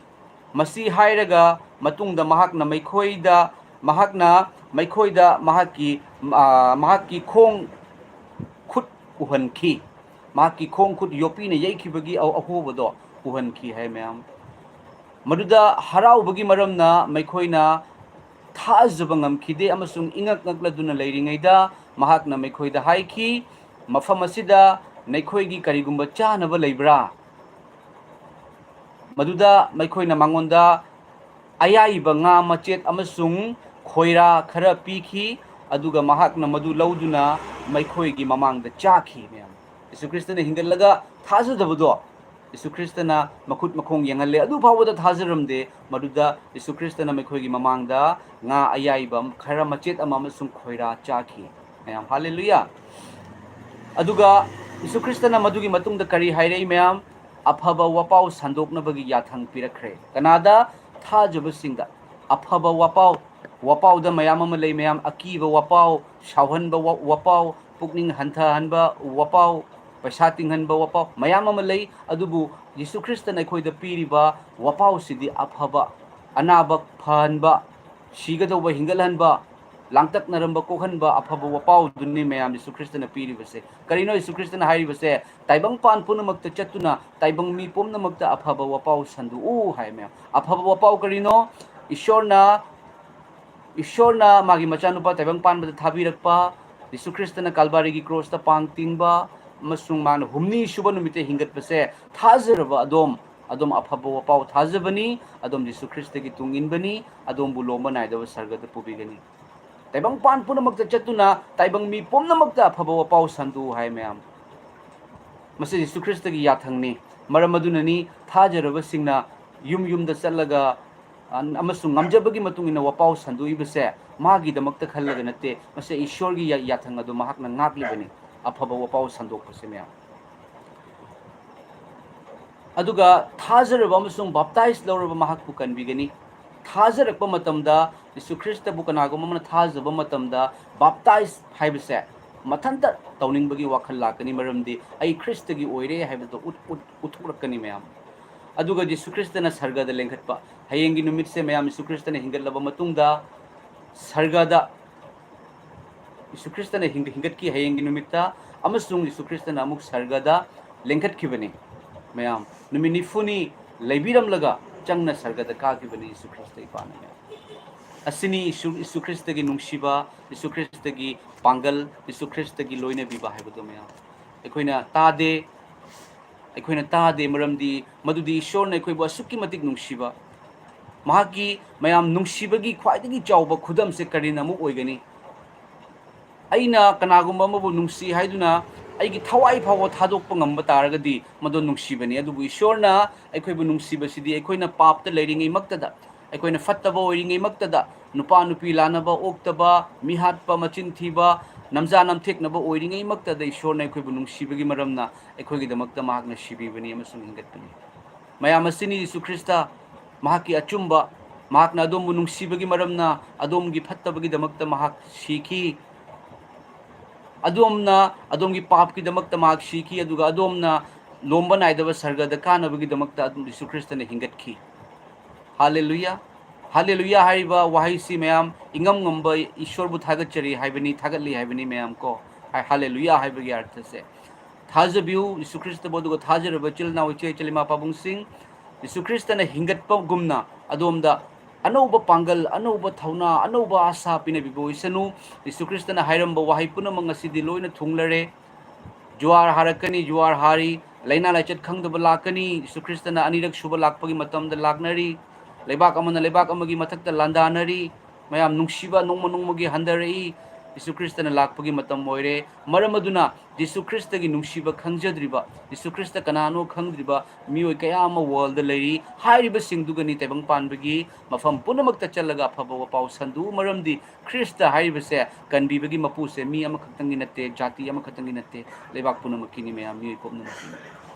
ꯃꯁꯤ ꯍꯥꯏꯔꯒ ꯃꯇꯨꯡꯗ ꯃꯍꯥꯛꯅ ꯃꯈꯣꯏꯗ, ꯃꯍꯥꯛꯅ ꯃꯈꯣꯏꯗ ꯃꯍꯥꯛꯀꯤ, ꯑ, ꯃꯍꯥꯛꯀꯤ ꯈꯣꯡ ꯈꯨꯠ ꯎꯍꯟꯈꯤ꯫ ꯃꯍꯥꯛꯀꯤ ꯈꯣꯡ ꯈꯨꯠ ꯌꯣꯠꯄꯤꯅ ꯌꯩꯈꯤꯕꯒꯤ ꯑ-, ꯑꯍꯣꯕꯗꯣ ꯎꯍꯟꯈꯤ ꯍꯥꯏ ꯃꯌꯥꯝ꯫ ꯃꯗꯨꯗ ꯍꯔꯥꯎꯕꯒꯤ ꯃꯔꯝꯅ ꯃꯈꯣꯏꯅ ꯊꯥꯖꯕ ꯉꯝꯈꯤꯗꯦ, ꯑꯃꯁꯨꯡ ꯏꯉꯛ ꯉꯛꯂꯗꯨꯅ ꯂꯩꯔꯤꯉꯩꯗ ꯃꯍꯥꯛꯅ ꯃꯈꯣꯏꯗ ꯍꯥꯏꯈꯤ, "ꯃꯐꯝ ꯑꯁꯤꯗ ꯅꯈꯣꯏꯒꯤ ꯀꯔꯤꯒꯨꯝꯕ ꯆꯥꯅꯕ ꯂꯩꯕ꯭ꯔꯥ?" ꯃꯗꯨꯗ ꯃꯈꯣꯏꯅ ꯃꯉꯣꯟꯗ ꯑꯌꯥꯏꯕ ꯉꯥ ꯃꯆꯦꯠ ꯑꯃꯁꯨꯡ ꯈꯣꯏꯔꯥ ꯈꯔ ꯄꯤꯈꯤ, ꯑꯗꯨꯒ ꯃꯍꯥꯛꯅ ꯃꯗꯨ ꯂꯧꯗꯨꯅ ꯃꯈꯣꯏꯒꯤ ꯃꯃꯥꯡꯗ ꯆꯥꯈꯤ꯫ ꯃꯌꯥꯝ, ꯌꯤꯁꯨ ꯈ꯭ꯔꯤꯁꯇꯅ ꯍꯤꯡꯒꯠꯂꯒ ꯊꯥꯖꯗꯕꯗꯣ ꯌꯤꯁꯨ ꯈ꯭ꯔꯤꯁꯇꯅ ꯃꯈꯨꯠ ꯃꯈꯣꯡ ꯌꯦꯡꯍꯜꯂꯦ, ꯑꯗꯨ ꯐꯥꯎꯕꯗ ꯊꯥꯖꯔꯝꯗꯦ꯫ ꯃꯗꯨꯗ ꯌꯤꯁꯨ ꯈ꯭ꯔꯤꯁꯇꯅ ꯃꯈꯣꯏꯒꯤ ꯃꯃꯥꯡꯗ ꯉꯥ ꯑꯌꯥꯏꯕ ꯈꯔ ꯃꯆꯦꯠ ꯑꯃ ꯑꯃꯁꯨꯡ ꯈꯣꯏꯔꯥ ꯆꯥꯈꯤ꯫ ꯃꯌꯥꯝ, ꯍꯥꯂꯦꯂꯨꯌꯥ! ꯑꯗꯨꯒ ꯌꯤꯁꯨ ꯈ꯭ꯔꯤꯁꯇꯅ ꯃꯗꯨꯒꯤ ꯃꯇꯨꯡꯗ ꯀꯔꯤ ꯍꯥꯏꯔꯛꯏ, ꯃꯌꯥꯝ? ꯑꯐꯕ ꯋꯥꯄꯥꯎ ꯁꯟꯗꯣꯛꯅꯕꯒꯤ ꯌꯥꯊꯪ ꯄꯤꯔꯛꯈ꯭ꯔꯦ꯫ ꯀꯅꯥꯗ? ꯊꯥꯖꯕꯁꯤꯡꯗ꯫ ꯑꯐꯕ ꯋꯥꯄꯥꯎ, ꯋꯥꯄꯥꯎꯗ ꯃꯌꯥꯝ ꯑꯃ ꯂꯩ, ꯃꯌꯥꯝ꯫ ꯑꯀꯤꯕ ꯋꯥꯄꯥꯎ, ꯁꯥꯎꯍꯟꯕ ꯋꯥ-, ꯋꯥꯄꯥꯎ, ꯄꯨꯛꯅꯤꯡ ꯍꯟꯊꯍꯟꯕ ꯋꯥꯄꯥꯎ, ꯄꯩꯁꯥ ꯇꯤꯡꯍꯟꯕ ꯋꯥꯄꯥꯎ ꯃꯌꯥꯝ ꯑꯃ ꯂꯩ꯫ ꯑꯗꯨꯕꯨ ꯌꯤꯁꯨ ꯈ꯭ꯔꯤꯁꯇꯅ ꯑꯩꯈꯣꯏꯗ ꯄꯤꯔꯤꯕ ꯋꯥꯄꯥꯎꯁꯤꯗꯤ ꯑꯐꯕ, ꯑꯅꯥꯕ ꯐꯍꯟꯕ, ꯁꯤꯒꯗꯧꯕ ꯍꯤꯡꯒꯠꯍꯟꯕ, ꯂꯥꯡꯇꯛꯅꯔꯝꯕ ꯀꯣꯛꯍꯟꯕ ꯑꯐꯕ ꯋꯥꯄꯥꯎꯗꯨꯅꯤ ꯃꯌꯥꯝ ꯌꯤꯁꯨ ꯈ꯭ꯔꯤꯁꯇꯅ ꯄꯤꯔꯤꯕꯁꯦ꯫ ꯀꯔꯤꯅꯣ ꯌꯤꯁꯨ ꯈ꯭ꯔꯤꯁꯇꯅ ꯍꯥꯏꯔꯤꯕꯁꯦ? "ꯇꯥꯏꯕꯪꯄꯥꯟ ꯄꯨꯝꯅꯃꯛꯇ ꯆꯠꯇꯨꯅ ꯇꯥꯏꯕꯪ ꯃꯤ ꯄꯨꯝꯅꯃꯛꯇ ꯑꯐꯕ ꯋꯥꯄꯥꯎ ꯁꯟꯗꯣꯛꯎ" ꯍꯥꯏ ꯃꯌꯥꯝ꯫ ꯑꯐꯕ ꯋꯥꯄꯥꯎ ꯀꯔꯤꯅꯣ? ꯏꯁꯣꯔꯅ ꯏꯁꯣꯔꯅ ꯃꯥꯒꯤ ꯃꯆꯥꯅꯨꯄꯥ ꯇꯥꯏꯕꯪ ꯄꯥꯟꯕꯗ ꯊꯥꯕꯤꯔꯛꯄ, ꯖꯤꯁꯨ ꯈ꯭ꯔꯤꯁꯇꯅ ꯀꯥꯜꯕꯥꯔꯤꯒꯤ ꯀ꯭ꯔꯣꯁꯇ ꯄꯥꯡ ꯇꯤꯡꯕ ꯑꯃꯁꯨꯡ ꯃꯥꯅ ꯍꯨꯝꯅꯤ ꯁꯨꯕ ꯅꯨꯃꯤꯠꯇ ꯍꯤꯡꯒꯠꯄꯁꯦ ꯊꯥꯖꯔꯕ ꯑꯗꯣꯝ, ꯑꯗꯣꯝ ꯑꯐꯕ ꯋꯥꯄꯥꯎ ꯊꯥꯖꯕꯅꯤ, ꯑꯗꯣꯝ ꯖꯤꯁꯨ ꯈ꯭ꯔꯤꯁꯇꯒꯤ ꯇꯨꯡ ꯏꯟꯕꯅꯤ, ꯑꯗꯣꯝꯕꯨ ꯂꯣꯝꯕ ꯅꯥꯏꯗꯕ ꯁꯔꯒꯗ ꯄꯨꯕꯤꯒꯅꯤ꯫ ꯇꯥꯏꯕꯪꯄꯥꯟ ꯄꯨꯝꯅꯃꯛꯇ ꯆꯠꯇꯨꯅ ꯇꯥꯏꯕꯪ ꯃꯤ ꯄꯨꯝꯅꯃꯛꯇ ꯑꯐꯕ ꯋꯥꯄꯥꯎ ꯁꯟꯗꯣꯛꯎ ꯍꯥꯏ ꯃꯌꯥꯝ꯫ ꯃꯁꯤ ꯖꯤꯁꯨ ꯈ꯭ꯔꯤꯁꯇꯒꯤ ꯌꯥꯊꯪꯅꯤ꯫ ꯃꯔꯝ ꯑꯗꯨꯅꯅꯤ ꯊꯥꯖꯔꯕꯁꯤꯡꯅ ꯌꯨꯝ ꯌꯨꯝꯗ ꯆꯠꯂꯒ, ꯑ, ꯑꯃꯁꯨꯡ ꯉꯝꯖꯕꯒꯤ ꯃꯇꯨꯡ ꯏꯟꯅ ꯋꯥꯄꯥꯎ ꯁꯟꯗꯣꯛꯏꯕꯁꯦ ꯃꯥꯒꯤꯗꯃꯛꯇ ꯈꯜꯂꯒ ꯅꯠꯇꯦ, ꯃꯁꯤ ꯏꯁꯣꯔꯒꯤ ꯌꯥ-, ꯌꯥꯊꯪ ꯑꯗꯨ ꯃꯍꯥꯛꯅ ꯉꯥꯛꯂꯤꯕꯅꯤ, ꯑꯐꯕ ꯋꯥꯄꯥꯎ ꯁꯟꯗꯣꯛꯄꯁꯦ ꯃꯌꯥꯝ꯫ ꯑꯗꯨꯒ ꯊꯥꯖꯔꯕ ꯑꯃꯁꯨꯡ ꯕꯥꯞꯇꯥꯏꯖ ꯂꯧꯔꯕ ꯃꯍꯥꯛꯄꯨ ꯀꯟꯕꯤꯒꯅꯤ꯫ ꯊꯥꯖꯔꯛꯄ ꯃꯇꯝꯗ, ꯖꯤꯁꯨ ꯈ꯭ꯔꯤꯁꯇꯕꯨ ꯀꯅꯥꯒꯨꯝꯕ ꯑꯃꯅ ꯊꯥꯖꯕ ꯃꯇꯝꯗ, ꯕꯥꯞꯇꯥꯏꯖ ꯍꯥꯏꯕꯁꯦ ꯃꯊꯟꯇ ꯇꯧꯅꯤꯡꯕꯒꯤ ꯋꯥꯈꯜ ꯂꯥꯛꯀꯅꯤ, ꯃꯔꯝꯗꯤ ꯑꯩ ꯈ꯭ꯔꯤꯁꯇꯒꯤ ꯑꯣꯏꯔꯦ ꯍꯥꯏꯕꯗꯣ ꯎꯠ-, ꯎꯠ-, ꯎꯠꯊꯣꯛꯂꯛꯀꯅꯤ ꯃꯌꯥꯝ꯫ ꯑꯗꯨꯒ ꯖꯤꯁꯨ ꯈ꯭ꯔꯤꯁꯇꯅ ꯁꯔꯒꯗ ꯂꯦꯡꯈꯠꯄ, ꯍꯌꯦꯡꯒꯤ ꯅꯨꯃꯤꯠꯁꯦ ꯃꯌꯥꯝ ꯖꯤꯁꯨ ꯈ꯭ꯔꯤꯁꯇꯅ ꯍꯤꯡꯒꯠꯂꯕ ꯃꯇꯨꯡꯗ ꯁꯔꯒꯗ ꯖꯤꯁꯨ ꯈ꯭ꯔꯤꯁꯇꯅ ꯍꯤꯡ-, ꯍꯤꯡꯒꯠꯈꯤ ꯍꯌꯦꯡꯒꯤ ꯅꯨꯃꯤꯠꯇ, ꯑꯃꯁꯨꯡ ꯖꯤꯁꯨ ꯈ꯭ꯔꯤꯁꯇꯅ ꯑꯃꯨꯛ ꯁꯔꯒꯗ ꯂꯦꯡꯈꯠꯈꯤꯕꯅꯤ꯫ ꯃꯌꯥꯝ, ꯅꯨꯃꯤꯠ ꯅꯤꯐꯨꯅꯤ ꯂꯩꯕꯤꯔꯝꯂꯒ ꯆꯪꯅ ꯁꯔꯒꯗ ꯀꯥꯈꯤꯕꯅꯤ ꯖꯤꯁꯨ ꯈ꯭ꯔꯤꯁꯇ ꯏꯄꯥꯅ ꯃꯌꯥꯝ꯫ ꯑꯁꯤꯅꯤ ꯖꯤꯁꯨ, ꯖꯤꯁꯨ ꯈ꯭ꯔꯤꯁꯇꯒꯤ ꯅꯨꯡꯁꯤꯕ, ꯖꯤꯁꯨ ꯈ꯭ꯔꯤꯁꯇꯒꯤ ꯄꯥꯡꯒꯜ, ꯖꯤꯁꯨ ꯈ꯭ꯔꯤꯁꯇꯒꯤ ꯂꯣꯏꯅꯕꯤꯕ ꯍꯥꯏꯕꯗꯣ ꯃꯌꯥꯝ꯫ ꯑꯩꯈꯣꯏꯅ ꯇꯥꯗꯦ, ꯑꯩꯈꯣꯏꯅ ꯇꯥꯗꯦ, ꯃꯔꯝꯗꯤ ꯃꯗꯨꯗꯤ ꯏꯁꯣꯔꯅ ꯑꯩꯈꯣꯏꯕꯨ ꯑꯁꯨꯛꯀꯤ ꯃꯇꯤꯛ ꯅꯨꯡꯁꯤꯕ, ꯃꯍꯥꯛꯀꯤ ꯃꯌꯥꯝ ꯅꯨꯡꯁꯤꯕꯒꯤ ꯈ꯭ꯋꯥꯏꯗꯒꯤ ꯆꯥꯎꯕ ꯈꯨꯗꯝꯁꯦ ꯀꯔꯤꯅ ꯑꯃꯨꯛ ꯑꯣꯏꯒꯅꯤ? ꯑꯩꯅ ꯀꯅꯥꯒꯨꯝꯕ ꯑꯃꯕꯨ ꯅꯨꯡꯁꯤ ꯍꯥꯏꯗꯨꯅ ꯑꯩꯒꯤ ꯊꯋꯥꯏ ꯐꯥꯎꯕ ꯊꯥꯗꯣꯛꯄ ꯉꯝꯕ ꯇꯥꯔꯒꯗꯤ ꯃꯗꯨ ꯅꯨꯡꯁꯤꯕꯅꯤ꯫ ꯑꯗꯨꯕꯨ ꯏꯁꯣꯔꯅ ꯑꯩꯈꯣꯏꯕꯨ ꯅꯨꯡꯁꯤꯕꯁꯤꯗꯤ ꯑꯩꯈꯣꯏꯅ ꯄꯥꯞꯇ ꯂꯩꯔꯤꯉꯩꯃꯛꯇꯗ, ꯑꯩꯈꯣꯏꯅ ꯐꯠꯇꯕ ꯑꯣꯏꯔꯤꯉꯩꯃꯛꯇꯗ, ꯅꯨꯄꯥ ꯅꯨꯄꯤ ꯂꯥꯟꯅꯕ, ꯑꯣꯛꯇꯕ, ꯃꯤꯍꯥꯠꯄ, ꯃꯆꯤꯟ ꯊꯤꯕ, ꯅꯝꯖꯥ ꯅꯝꯊꯦꯛꯅꯕ ꯑꯣꯏꯔꯤꯉꯩꯃꯛꯇꯗ ꯏꯁꯣꯔꯅ ꯑꯩꯈꯣꯏꯕꯨ ꯅꯨꯡꯁꯤꯕꯒꯤ ꯃꯔꯝꯅ ꯑꯩꯈꯣꯏꯒꯤꯗꯃꯛꯇ ꯃꯍꯥꯛꯅ ꯁꯤꯕꯤꯕꯅꯤ ꯑꯃꯁꯨꯡ ꯍꯤꯡꯒꯠꯄꯅꯤ꯫ ꯃꯌꯥꯝ ꯑꯁꯤꯅꯤ ꯖꯤꯁꯨ ꯈ꯭ꯔꯤꯁꯇ, ꯃꯍꯥꯛꯀꯤ ꯑꯆꯨꯝꯕ, ꯃꯍꯥꯛꯅ ꯑꯗꯣꯝꯕꯨ ꯅꯨꯡꯁꯤꯕꯒꯤ ꯃꯔꯝꯅ ꯑꯗꯣꯝꯒꯤ ꯐꯠꯇꯕꯒꯤꯗꯃꯛꯇ ꯃꯍꯥꯛ ꯁꯤꯈꯤ꯫ ꯑꯗꯣꯝꯅ, ꯑꯗꯣꯝꯒꯤ ꯄꯥꯞꯀꯤꯗꯃꯛꯇ ꯃꯍꯥꯛ ꯁꯤꯈꯤ, ꯑꯗꯨꯒ ꯑꯗꯣꯝꯅ ꯂꯣꯝꯕ ꯅꯥꯏꯗꯕ ꯁꯔꯒꯗ ꯀꯥꯅꯕꯒꯤꯗꯃꯛꯇ ꯑꯗꯨꯝ ꯖꯤꯁꯨ ꯈ꯭ꯔꯤꯁꯇꯅ ꯍꯤꯡꯒꯠꯈꯤ꯫ ꯍꯥꯂꯦꯂꯨꯌꯥ꯫ ꯍꯥꯂꯦꯂꯨꯌꯥ ꯍꯥꯏꯔꯤꯕ ꯋꯥꯍꯩꯁꯤ ꯃꯌꯥꯝ ꯏꯉꯝ ꯉꯝꯕ ꯏꯁꯣꯔꯕꯨ ꯊꯥꯒꯠꯆꯔꯤ ꯍꯥꯏꯕꯅꯤ, ꯊꯥꯒꯠꯂꯤ ꯍꯥꯏꯕꯅꯤ ꯃꯌꯥꯝ ꯀꯣ꯫ ꯍꯥꯏ-, ꯍꯥꯂꯦꯂꯨꯌꯥ ꯍꯥꯏꯕꯒꯤ ꯑꯔꯊꯁꯦ꯫ ꯊꯥꯖꯕꯤꯌꯨ ꯖꯤꯁꯨ ꯈ꯭ꯔꯤꯁꯇꯕꯨ, ꯑꯗꯨꯒ ꯊꯥꯖꯔꯕ ꯏꯆꯤꯜ ꯏꯅꯥꯎ, ꯏꯆꯦ ꯏꯆꯜ, ꯏꯃꯥ ꯄꯥꯕꯨꯡꯁꯤꯡ, ꯖꯤꯁꯨ ꯈ꯭ꯔꯤꯁꯇꯅ ꯍꯤꯡꯒꯠꯄꯒꯨꯝꯅ ꯑꯗꯣꯝꯗ ꯑꯅꯧꯕ ꯄꯥꯡꯒꯜ, ꯑꯅꯧꯕ ꯊꯧꯅꯥ, ꯑꯅꯧꯕ ꯑꯥꯁꯥ ꯄꯤꯅꯕꯤꯕ ꯑꯣꯏꯁꯅꯨ꯫ ꯖꯤꯁꯨ ꯈ꯭ꯔꯤꯁꯇꯅ ꯍꯥꯏꯔꯝꯕ ꯋꯥꯍꯩ ꯄꯨꯝꯅꯃꯛ ꯉꯁꯤꯗꯤ ꯂꯣꯏꯅ ꯊꯨꯡꯂꯔꯦ꯫ ꯖꯨꯋꯥꯔ ꯍꯥꯔꯛꯀꯅꯤ, ꯖꯨꯋꯥꯔ ꯍꯥꯔꯤ, ꯂꯥꯏꯅꯥ ꯂꯥꯏꯆꯠ ꯈꯪꯗꯕ ꯂꯥꯛꯀꯅꯤ꯫ ꯖꯤꯁꯨ ꯈ꯭ꯔꯤꯁꯇꯅ ꯑꯅꯤꯔꯛ ꯁꯨꯕ ꯂꯥꯛꯄꯒꯤ ꯃꯇꯝꯗ ꯂꯥꯛꯅꯔꯤ꯫ ꯂꯩꯕꯥꯛ ꯑꯃꯅ ꯂꯩꯕꯥꯛ ꯑꯃꯒꯤ ꯃꯊꯛꯇ ꯂꯥꯟꯗꯥꯅꯔꯤ꯫ ꯃꯌꯥꯝ ꯅꯨꯡꯁꯤꯕ ꯅꯣꯡꯃ ꯅꯣꯡꯃꯒꯤ ꯍꯟꯊꯔꯛꯏ꯫ ꯖꯤꯁꯨ ꯈ꯭ꯔꯤꯁꯇꯅ ꯂꯥꯛꯄꯒꯤ ꯃꯇꯝ ꯑꯣꯏꯔꯦ꯫ ꯃꯔꯝ ꯑꯗꯨꯅ ꯖꯤꯁꯨ ꯈ꯭ꯔꯤꯁꯇꯒꯤ ꯅꯨꯡꯁꯤꯕ ꯈꯪꯖꯗ꯭ꯔꯤꯕ, ꯖꯤꯁꯨ ꯈ꯭ꯔꯤꯁꯇ ꯀꯅꯥꯅꯣ ꯈꯪꯗ꯭ꯔꯤꯕ ꯃꯤꯑꯣꯏ ꯀꯌꯥ ꯑꯃ ꯋꯥꯔꯜꯗ ꯂꯩꯔꯤ꯫ ꯍꯥꯏꯔꯤꯕꯁꯤꯡꯗꯨꯒꯅꯤ ꯇꯥꯏꯕꯪ ꯄꯥꯟꯕꯒꯤ ꯃꯐꯝ ꯄꯨꯝꯅꯃꯛꯇ ꯆꯠꯂꯒ ꯑꯐꯕ ꯄꯥꯎ ꯁꯟꯗꯣꯛꯎ꯫ ꯃꯔꯝꯗꯤ ꯈ꯭ꯔꯤꯁꯇ ꯍꯥꯏꯔꯤꯕꯁꯦ ꯀꯟꯕꯤꯕꯒꯤ ꯃꯄꯨꯁꯦ ꯃꯤ ꯑꯃꯈꯛꯇꯪꯒꯤ ꯅꯠꯇꯦ, ꯖꯥꯇꯤ ꯑꯃꯈꯛꯇꯪꯒꯤ ꯅꯠꯇꯦ, ꯂꯩꯕꯥꯛ ꯄꯨꯝꯅꯃꯛꯀꯤꯅꯤ ꯃꯌꯥꯝ, ꯃꯤꯑꯣꯏ ꯄꯨꯝꯅꯃꯛꯀꯤꯅꯤ꯫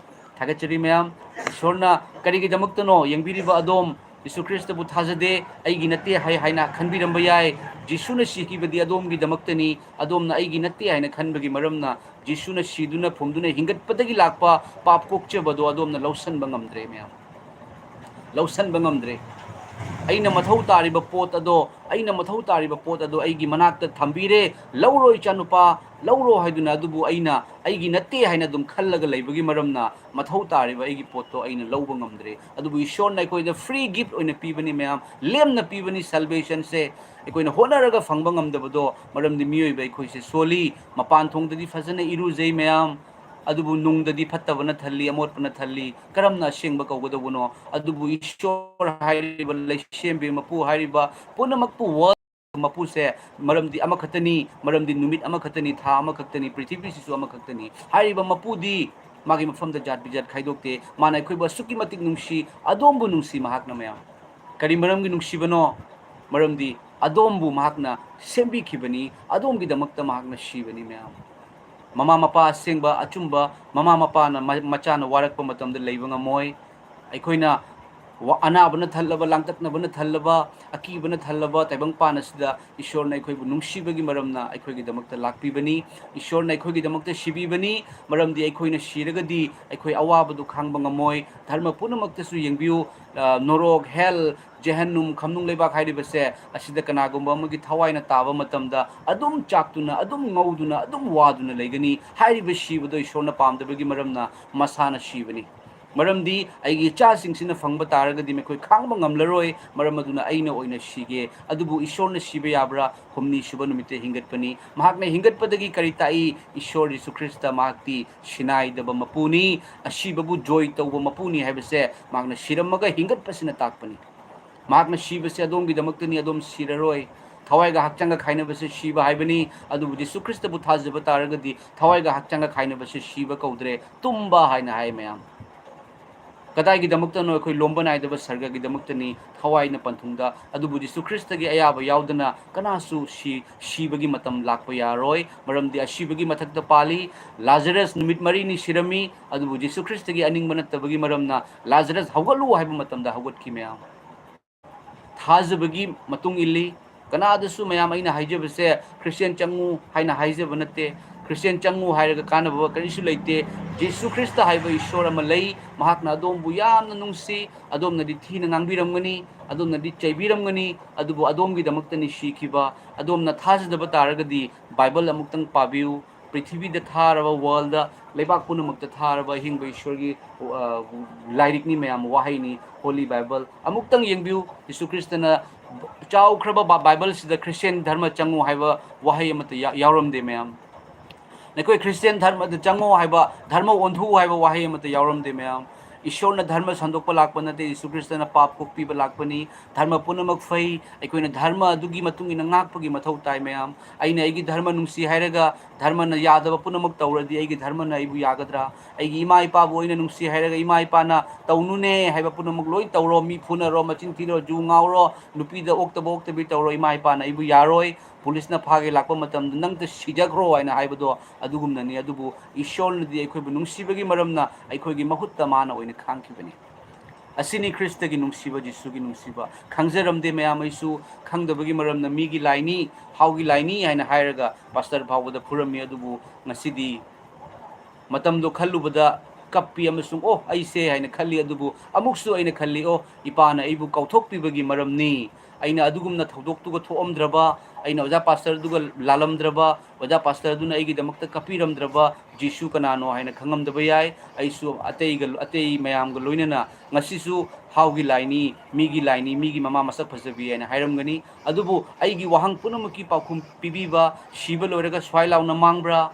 ꯊꯥꯒꯠꯆꯔꯤ ꯃꯌꯥꯝ꯫ ꯏꯁꯣꯔꯅ ꯀꯔꯤꯒꯤꯗꯃꯛꯇꯅꯣ ꯌꯦꯡꯕꯤꯔꯤꯕ ꯑꯗꯣꯝ ꯖꯤꯁꯨ ꯈ꯭ꯔꯤꯁꯇꯕꯨ ꯊꯥꯖꯗꯦ, ꯑꯩꯒꯤ ꯅꯠꯇꯦ ꯍꯥꯏ ꯍꯥꯏꯅ ꯈꯟꯕꯤꯔꯝꯕ ꯌꯥꯏ꯫ ꯖꯤꯁꯨꯅ ꯁꯤꯈꯤꯕꯗꯤ ꯑꯗꯣꯝꯒꯤꯗꯃꯛꯇꯅꯤ, ꯑꯗꯣꯝꯅ ꯑꯩꯒꯤ ꯅꯠꯇꯦ ꯍꯥꯏꯅ ꯈꯟꯕꯒꯤ ꯃꯔꯝꯅ ꯖꯤꯁꯨꯅ ꯁꯤꯗꯨꯅ ꯐꯨꯝꯗꯨꯅ ꯍꯤꯡꯒꯠꯄꯗꯒꯤ ꯂꯥꯛꯄ ꯄꯥꯞ ꯀꯣꯛꯆꯕꯗꯣ ꯑꯗꯣꯝꯅ ꯂꯧꯁꯟꯕ ꯉꯝꯗ꯭ꯔꯦ ꯃꯌꯥꯝ꯫ ꯂꯧꯁꯟꯕ ꯉꯝꯗ꯭ꯔꯦ꯫ ꯑꯩꯅ ꯃꯊꯧ ꯇꯥꯔꯤꯕ ꯄꯣꯠ ꯑꯗꯣ, ꯑꯩꯅ ꯃꯊꯧ ꯇꯥꯔꯤꯕ ꯄꯣꯠ ꯑꯗꯣ ꯑꯩꯒꯤ ꯃꯅꯥꯛꯇ ꯊꯝꯕꯤꯔꯦ, "ꯂꯧꯔꯣ ꯏꯆꯥꯅꯨꯄꯥ, ꯂꯧꯔꯣ" ꯍꯥꯏꯗꯨꯅ꯫ ꯑꯗꯨꯕꯨ ꯑꯩꯅ ꯑꯩꯒꯤ ꯅꯠꯇꯦ ꯍꯥꯏꯅ ꯑꯗꯨꯝ ꯈꯜꯂꯒ ꯂꯩꯕꯒꯤ ꯃꯔꯝꯅ ꯃꯊꯧ ꯇꯥꯔꯤꯕ ꯑꯩꯒꯤ ꯄꯣꯠꯇꯣ ꯑꯩꯅ ꯂꯧꯕ ꯉꯝꯗ꯭ꯔꯦ꯫ ꯑꯗꯨꯕꯨ ꯏꯁꯣꯔꯅ ꯑꯩꯈꯣꯏꯗ ꯐ꯭ꯔꯤ ꯒꯤꯐ ꯑꯣꯏꯅ ꯄꯤꯕꯅꯤ ꯃꯌꯥꯝ, ꯂꯦꯝꯅ ꯄꯤꯕꯅꯤ ꯁꯦꯜꯕꯦꯁꯟꯁꯦ꯫ ꯑꯩꯈꯣꯏꯅ ꯍꯣꯠꯅꯔꯒ ꯐꯪꯕ ꯉꯝꯗꯕꯗꯣ, ꯃꯔꯝꯗꯤ ꯃꯤꯑꯣꯏꯕ ꯑꯩꯈꯣꯏꯁꯦ ꯁꯣꯜꯂꯤ꯫ ꯃꯄꯥꯟ ꯊꯣꯡꯗꯗꯤ ꯐꯖꯅ ꯏꯔꯨꯖꯩ ꯃꯌꯥꯝ, ꯑꯗꯨꯕꯨ ꯅꯨꯡꯗꯗꯤ ꯐꯠꯇꯕꯅ ꯊꯜꯂꯤ, ꯑꯃꯣꯠꯄꯅ ꯊꯜꯂꯤ꯫ ꯀꯔꯝꯅ ꯑꯁꯦꯡꯕ ꯀꯧꯒꯗꯧꯕꯅꯣ? ꯑꯗꯨꯕꯨ ꯏꯁꯣꯔ ꯍꯥꯏꯔꯤꯕ ꯂꯩꯁꯦꯝꯕꯤ ꯃꯄꯨ ꯍꯥꯏꯔꯤꯕ ꯄꯨꯝꯅꯃꯛꯄꯨ ꯋꯥꯔꯜ ꯃꯄꯨꯁꯦ, ꯃꯔꯝꯗꯤ ꯑꯃꯈꯛꯇꯅꯤ, ꯃꯔꯝꯗꯤ ꯅꯨꯃꯤꯠ ꯑꯃꯈꯛꯇꯅꯤ, ꯊꯥ ꯑꯃꯈꯛꯇꯅꯤ, ꯄ꯭ꯔꯤꯊꯤꯕꯤꯁꯤꯁꯨ ꯑꯃꯈꯛꯇꯅꯤ꯫ ꯍꯥꯏꯔꯤꯕ ꯃꯄꯨꯗꯤ ꯃꯥꯒꯤ ꯃꯐꯝꯗ ꯖꯥꯠ ꯕꯤꯖꯥꯠ ꯈꯥꯏꯗꯣꯛꯇꯦ꯫ ꯃꯥꯅ ꯑꯩꯈꯣꯏꯕꯨ ꯑꯁꯨꯛꯀꯤ ꯃꯇꯤꯛ ꯅꯨꯡꯁꯤ, ꯑꯗꯣꯝꯕꯨ ꯅꯨꯡꯁꯤ ꯃꯍꯥꯛꯅ ꯃꯌꯥꯝ꯫ ꯀꯔꯤ ꯃꯔꯝꯒꯤ ꯅꯨꯡꯁꯤꯕꯅꯣ? ꯃꯔꯝꯗꯤ ꯑꯗꯣꯝꯕꯨ ꯃꯍꯥꯛꯅ ꯁꯦꯝꯕꯤꯈꯤꯕꯅꯤ, ꯑꯗꯣꯝꯒꯤꯗꯃꯛꯇ ꯃꯍꯥꯛꯅ ꯁꯤꯕꯅꯤ ꯃꯌꯥꯝ꯫ ꯃꯃꯥ ꯃꯄꯥ ꯑꯁꯦꯡꯕ, ꯑꯆꯨꯝꯕ ꯃꯃꯥ ꯃꯄꯥꯅ ꯃ-, ꯃꯆꯥꯅ ꯋꯥꯔꯛꯄ ꯃꯇꯝꯗ ꯂꯩꯕ ꯉꯝꯃꯣꯏ꯫ ꯑꯩꯈꯣꯏꯅ ꯋꯥ-, ꯑꯅꯥꯕꯅ ꯊꯜꯂꯕ, ꯂꯥꯡꯇꯛꯅꯕꯅ ꯊꯜꯂꯕ, ꯑꯀꯤꯕꯅ ꯊꯜꯂꯕ ꯇꯥꯏꯕꯪꯄꯥꯟ ꯑꯁꯤꯗ ꯏꯁꯣꯔꯅ ꯑꯩꯈꯣꯏꯕꯨ ꯅꯨꯡꯁꯤꯕꯒꯤ ꯃꯔꯝꯅ ꯑꯩꯈꯣꯏꯒꯤꯗꯃꯛꯇ ꯂꯥꯛꯄꯤꯕꯅꯤ꯫ ꯏꯁꯣꯔꯅ ꯑꯩꯈꯣꯏꯒꯤꯗꯃꯛꯇ ꯁꯤꯕꯤꯕꯅꯤ, ꯃꯔꯝꯗꯤ ꯑꯩꯈꯣꯏꯅ ꯁꯤꯔꯒꯗꯤ ꯑꯩꯈꯣꯏ ꯑꯋꯥꯕꯗꯨ ꯈꯥꯡꯕ ꯉꯝꯃꯣꯏ꯫ ꯙꯔꯃ ꯄꯨꯝꯅꯃꯛꯇꯁꯨ ꯌꯦꯡꯕꯤꯌꯨ, ꯑ, ꯅꯣꯔꯣꯛ, ꯍꯦꯜ, ꯖꯦꯍꯟꯅꯨꯝ, ꯈꯝꯅꯨꯡ ꯂꯩꯕꯥꯛ ꯍꯥꯏꯔꯤꯕꯁꯦ, ꯑꯁꯤꯗ ꯀꯅꯥꯒꯨꯝꯕ ꯑꯃꯒꯤ ꯊꯋꯥꯏꯅ ꯇꯥꯕ ꯃꯇꯝꯗ ꯑꯗꯨꯝ ꯆꯥꯛꯇꯨꯅ, ꯑꯗꯨꯝ ꯉꯧꯗꯨꯅ, ꯑꯗꯨꯝ ꯋꯥꯗꯨꯅ ꯂꯩꯒꯅꯤ꯫ ꯍꯥꯏꯔꯤꯕ ꯁꯤꯕꯗꯣ ꯏꯁꯣꯔꯅ ꯄꯥꯝꯗꯕꯒꯤ ꯃꯔꯝꯅ ꯃꯁꯥꯅ ꯁꯤꯕꯅꯤ꯫ ꯃꯔꯝꯗꯤ ꯑꯩꯒꯤ ꯏꯆꯥꯁꯤꯡꯁꯤꯅ ꯐꯪꯕ ꯇꯥꯔꯒꯗꯤ ꯃꯈꯣꯏ ꯈꯥꯡꯕ ꯉꯝꯂꯔꯣꯏ, ꯃꯔꯝ ꯑꯗꯨꯅ ꯑꯩꯅ ꯑꯣꯏꯅ ꯁꯤꯒꯦ꯫ ꯑꯗꯨꯕꯨ ꯏꯁꯣꯔꯅ ꯁꯤꯕ ꯌꯥꯕ꯭ꯔꯥ? ꯍꯨꯝꯅꯤ ꯁꯨꯕ ꯅꯨꯃꯤꯠꯇ ꯍꯤꯡꯒꯠꯄꯅꯤ꯫ ꯃꯍꯥꯛꯅ ꯍꯤꯡꯒꯠꯄꯗꯒꯤ ꯀꯔꯤ ꯇꯥꯛꯏ? ꯏꯁꯣꯔ ꯖꯤꯁꯨ ꯈ꯭ꯔꯤꯁꯇ ꯃꯍꯥꯛꯇꯤ ꯁꯤꯅꯥꯏꯗꯕ ꯃꯄꯨꯅꯤ, ꯑꯁꯤꯕꯕꯨ ꯖꯣꯏ ꯇꯧꯕ ꯃꯄꯨꯅꯤ ꯍꯥꯏꯕꯁꯦ ꯃꯍꯥꯛꯅ ꯁꯤꯔꯝꯃꯒ ꯍꯤꯡꯒꯠꯄꯁꯤꯅ ꯇꯥꯛꯄꯅꯤ꯫ ꯃꯍꯥꯛꯅ ꯁꯤꯕꯁꯦ ꯑꯗꯣꯝꯒꯤꯗꯃꯛꯇꯅꯤ, ꯑꯗꯣꯝ ꯁꯤꯔꯔꯣꯏ꯫ ꯊꯋꯥꯏꯒ ꯍꯛꯆꯥꯡꯒ ꯈꯥꯏꯅꯕꯁꯦ ꯁꯤꯕ ꯍꯥꯏꯕꯅꯤ, ꯑꯗꯨꯕꯨ ꯖꯤꯁꯨ ꯈ꯭ꯔꯤꯁꯇꯕꯨ ꯊꯥꯖꯕ ꯇꯥꯔꯒꯗꯤ ꯊꯋꯥꯏꯒ ꯍꯛꯆꯥꯡꯒ ꯈꯥꯏꯅꯕꯁꯦ ꯁꯤꯕ ꯀꯧꯗ꯭ꯔꯦ, ꯇꯨꯝꯕ ꯍꯥꯏꯅ ꯍꯥꯏ ꯃꯌꯥꯝ꯫ ꯀꯗꯥꯏꯒꯤꯗꯃꯛꯇꯅꯣ? ꯑꯩꯈꯣꯏ ꯂꯣꯝꯕ ꯅꯥꯏꯗꯕ ꯁꯔꯒꯒꯤꯗꯃꯛꯇꯅꯤ, ꯊꯋꯥꯏꯅ ꯄꯟꯊꯨꯡꯗ꯫ ꯑꯗꯨꯕꯨ ꯖꯤꯁꯨ ꯈ꯭ꯔꯤꯁꯇꯒꯤ ꯑꯌꯥꯕ ꯌꯥꯎꯗꯅ ꯀꯅꯥꯁꯨ ꯁꯤ-, ꯁꯤꯕꯒꯤ ꯃꯇꯝ ꯂꯥꯛꯄ ꯌꯥꯔꯣꯏ, ꯃꯔꯝꯗꯤ ꯑꯁꯤꯕꯒꯤ ꯃꯊꯛꯇ ꯄꯥꯜꯂꯤ꯫ ꯂꯥꯖꯔꯁ ꯅꯨꯃꯤꯠ ꯃꯔꯤꯅꯤ ꯁꯤꯔꯝꯃꯤ, ꯑꯗꯨꯕꯨ ꯖꯤꯁꯨ ꯈ꯭ꯔꯤꯁꯇꯒꯤ ꯑꯅꯤꯡꯕ ꯅꯠꯇꯕꯒꯤ ꯃꯔꯝꯅ ꯂꯥꯖꯔꯁ ꯍꯧꯒꯠꯂꯨ ꯍꯥꯏꯕ ꯃꯇꯝꯗ ꯍꯧꯒꯠꯈꯤ ꯃꯌꯥꯝ꯫ ꯊꯥꯖꯕꯒꯤ ꯃꯇꯨꯡ ꯏꯜꯂꯤ꯫ ꯀꯅꯥꯗꯁꯨ ꯃꯌꯥꯝ ꯑꯩꯅ ꯍꯥꯏꯖꯕꯁꯦ ꯈ꯭ꯔꯤꯁꯇꯤꯌꯥꯟ ꯆꯪꯉꯨ ꯍꯥꯏꯅ ꯍꯥꯏꯖꯕ ꯅꯠꯇꯦ꯫ ꯈ꯭ꯔꯤꯁꯇꯤꯌꯥꯟ ꯆꯪꯉꯨ ꯍꯥꯏꯔꯒ ꯀꯥꯟꯅꯕ ꯀꯔꯤꯁꯨ ꯂꯩꯇꯦ꯫ ꯖꯤꯁꯨ ꯈ꯭ꯔꯤꯁꯇ ꯍꯥꯏꯕ ꯏꯁꯣꯔ ꯑꯃ ꯂꯩ꯫ ꯃꯍꯥꯛꯅ ꯑꯗꯣꯝꯕꯨ ꯌꯥꯝꯅ ꯅꯨꯡꯁꯤ꯫ ꯑꯗꯣꯝꯅꯗꯤ ꯊꯤꯅ ꯉꯥꯡꯕꯤꯔꯝꯒꯅꯤ, ꯑꯗꯣꯝꯅꯗꯤ ꯆꯩꯕꯤꯔꯝꯒꯅꯤ, ꯑꯗꯨꯕꯨ ꯑꯗꯣꯝꯒꯤꯗꯃꯛꯇꯅꯤ ꯁꯤꯈꯤꯕ꯫ ꯑꯗꯣꯝꯅ ꯊꯥꯖꯗꯕ ꯇꯥꯔꯒꯗꯤ ꯕꯥꯏꯕꯜ ꯑꯃꯨꯛꯇꯪ ꯄꯥꯕꯤꯌꯨ꯫ ꯄ꯭ꯔꯤꯊꯤꯕꯤꯗ ꯊꯥꯔꯕ, ꯋꯥꯔꯜꯗ, ꯂꯩꯕꯥꯛ ꯄꯨꯝꯅꯃꯛꯇ ꯊꯥꯔꯕ ꯑꯍꯤꯡꯕ ꯏꯁꯣꯔꯒꯤ, ꯑ, ꯂꯥꯏꯔꯤꯛꯅꯤ ꯃꯌꯥꯝ, ꯋꯥꯍꯩꯅꯤ, ꯍꯣꯂꯤ ꯕꯥꯏꯕꯜ꯫ ꯑꯃꯨꯛꯇꯪ ꯌꯦꯡꯕꯤꯌꯨ, ꯖꯤꯁꯨ ꯈ꯭ꯔꯤꯁꯇꯅ ꯆꯥꯎꯈ꯭ꯔꯕ ꯕꯥ-, ꯕꯥꯏꯕꯜꯁꯤꯗ ꯈ꯭ꯔꯤꯁꯇꯤꯌꯥꯟ ꯙꯔꯃ ꯆꯪꯉꯨ ꯍꯥꯏꯕ ꯋꯥꯍꯩ ꯑꯃꯠꯇ ꯌꯥ-, ꯌꯥꯎꯔꯝꯗꯦ ꯃꯌꯥꯝ꯫ ꯅꯈꯣꯏ ꯈ꯭ꯔꯤꯁꯇꯤꯌꯥꯟ ꯙꯔꯃꯗ ꯆꯪꯉꯣ ꯍꯥꯏꯕ, ꯙꯔꯃ ꯑꯣꯟꯊꯣꯛꯎ ꯍꯥꯏꯕ ꯋꯥꯍꯩ ꯑꯃꯠꯇ ꯌꯥꯎꯔꯝꯗꯦ ꯃꯌꯥꯝ꯫ ꯏꯁꯣꯔꯅ ꯙꯔꯃ ꯁꯟꯗꯣꯛꯄ ꯂꯥꯛꯄ ꯅꯠꯇꯦ, ꯖꯤꯁꯨ ꯈ꯭ꯔꯤꯁꯇꯅ ꯄꯥꯞ ꯀꯣꯛꯄꯤꯕ ꯂꯥꯛꯄꯅꯤ꯫ ꯙꯔꯃ ꯄꯨꯝꯅꯃꯛ ꯐꯩ, ꯑꯩꯈꯣꯏꯅ ꯙꯔꯃ ꯑꯗꯨꯒꯤ ꯃꯇꯨꯡ ꯏꯟꯅ ꯉꯥꯛꯄꯒꯤ ꯃꯊꯧ ꯇꯥꯏ ꯃꯌꯥꯝ꯫ ꯑꯩꯅ ꯑꯩꯒꯤ ꯙꯔꯃ ꯅꯨꯡꯁꯤ ꯍꯥꯏꯔꯒ ꯙꯔꯃꯅ ꯌꯥꯗꯕ ꯄꯨꯝꯅꯃꯛ ꯇꯧꯔꯗꯤ ꯑꯩꯒꯤ ꯙꯔꯃꯅ ꯑꯩꯕꯨ ꯌꯥꯒꯗ꯭ꯔꯥ? ꯑꯩꯒꯤ ꯏꯃꯥ ꯏꯄꯥꯕꯨ ꯑꯩꯅ ꯅꯨꯡꯁꯤ ꯍꯥꯏꯔꯒ ꯏꯃꯥ ꯏꯄꯥꯅ ꯇꯧꯅꯨꯅꯦ ꯍꯥꯏꯕ ꯄꯨꯝꯅꯃꯛ ꯂꯣꯏ ꯇꯧꯔꯣ, ꯃꯤ ꯐꯨꯅꯔꯣ, ꯃꯆꯤꯟ ꯊꯤꯔꯣ, ꯖꯨ ꯉꯥꯎꯔꯣ, ꯅꯨꯄꯤꯗ ꯑꯣꯛꯇꯕ ꯑꯣꯛꯇꯕꯤ ꯇꯧꯔꯣ, ꯏꯃꯥ ꯏꯄꯥꯅ ꯑꯩꯕꯨ ꯌꯥꯔꯣꯏ, ꯄꯨꯂꯤꯁꯅ ꯐꯥꯒꯦ ꯂꯥꯛꯄ ꯃꯇꯝꯗ ꯅꯪꯇ ꯁꯤꯖꯈ꯭ꯔꯣ ꯍꯥꯏꯅ ꯍꯥꯏꯕꯗꯣ ꯑꯗꯨꯒꯨꯝꯅꯅꯤ꯫ ꯑꯗꯨꯕꯨ ꯏꯁꯣꯔꯅꯗꯤ ꯑꯩꯈꯣꯏꯕꯨ ꯅꯨꯡꯁꯤꯕꯒꯤ ꯃꯔꯝꯅ ꯑꯩꯈꯣꯏꯒꯤ ꯃꯍꯨꯠꯇ ꯃꯥꯅ ꯑꯣꯏꯅ ꯈꯥꯡꯈꯤꯕꯅꯤ꯫ ꯑꯁꯤꯅꯤ ꯈ꯭ꯔꯤꯁꯇꯒꯤ ꯅꯨꯡꯁꯤꯕ, ꯖꯤꯁꯨꯒꯤ ꯅꯨꯡꯁꯤꯕ꯫ ꯈꯪꯖꯔꯝꯗꯦ ꯃꯌꯥꯝ, ꯑꯩꯁꯨ ꯈꯪꯗꯕꯒꯤ ꯃꯔꯝꯅ ꯃꯤꯒꯤ ꯂꯥꯏꯅꯤ, ꯍꯥꯎꯒꯤ ꯂꯥꯏꯅꯤ ꯍꯥꯏꯅ ꯍꯥꯏꯔꯒ ꯄꯥꯁꯇꯔ ꯐꯥꯎꯕꯗ ꯐꯨꯔꯝꯃꯤ꯫ ꯑꯗꯨꯕꯨ ꯉꯁꯤꯗꯤ ꯃꯇꯝꯗꯣ ꯈꯜꯂꯨꯕꯗ ꯀꯞꯄꯤ ꯑꯃꯁꯨꯡ "ꯑꯣ, ꯑꯩꯁꯦ" ꯍꯥꯏꯅ ꯈꯜꯂꯤ꯫ ꯑꯗꯨꯕꯨ ꯑꯃꯨꯛꯁꯨ ꯑꯩꯅ ꯈꯜꯂꯤ, "ꯑꯣ, ꯏꯄꯥꯅ ꯑꯩꯕꯨ ꯀꯥꯎꯊꯣꯛꯄꯤꯕꯒꯤ ꯃꯔꯝꯅꯤ꯫ ꯑꯩꯅ ꯑꯗꯨꯒꯨꯝꯅ ꯊꯧꯗꯣꯛꯇꯨꯒ ꯊꯣꯛꯑꯝꯗ꯭ꯔꯕ, ꯑꯩꯅ ꯑꯣꯖꯥ ꯄꯥꯁꯇꯔꯗꯨꯒ ꯂꯥꯜꯂꯝꯗ꯭ꯔꯕ, ꯑꯣꯖꯥ ꯄꯥꯁꯇꯔꯗꯨꯅ ꯑꯩꯒꯤꯗꯃꯛꯇ ꯀꯞꯄꯤꯔꯝꯗ꯭ꯔꯕ ꯖꯤꯁꯨ ꯀꯅꯥꯅꯣ ꯍꯥꯏꯅ ꯈꯪꯉꯝꯗꯕ ꯌꯥꯏ꯫ ꯑꯩꯁꯨ ꯑꯇꯩꯒ, ꯑꯇꯩ ꯃꯌꯥꯝꯒ ꯂꯣꯏꯅꯅ ꯉꯁꯤꯁꯨ ꯍꯥꯎꯒꯤ ꯂꯥꯏꯅꯤ, ꯃꯤꯒꯤ ꯂꯥꯏꯅꯤ, ꯃꯤꯒꯤ ꯃꯃꯥ ꯃꯁꯛ ꯐꯖꯕꯤ" ꯍꯥꯏꯅ ꯍꯥꯏꯔꯝꯒꯅꯤ꯫ ꯑꯗꯨꯕꯨ ꯑꯩꯒꯤ ꯋꯥꯍꯪ ꯄꯨꯝꯅꯃꯛꯀꯤ ꯄꯥꯎꯈꯨꯝ ꯄꯤꯕꯤꯕ, ꯁꯤꯕ ꯂꯣꯏꯔꯒ ꯁ꯭ꯋꯥꯏ ꯂꯥꯎꯅ ꯃꯥꯡꯕ꯭ꯔꯥ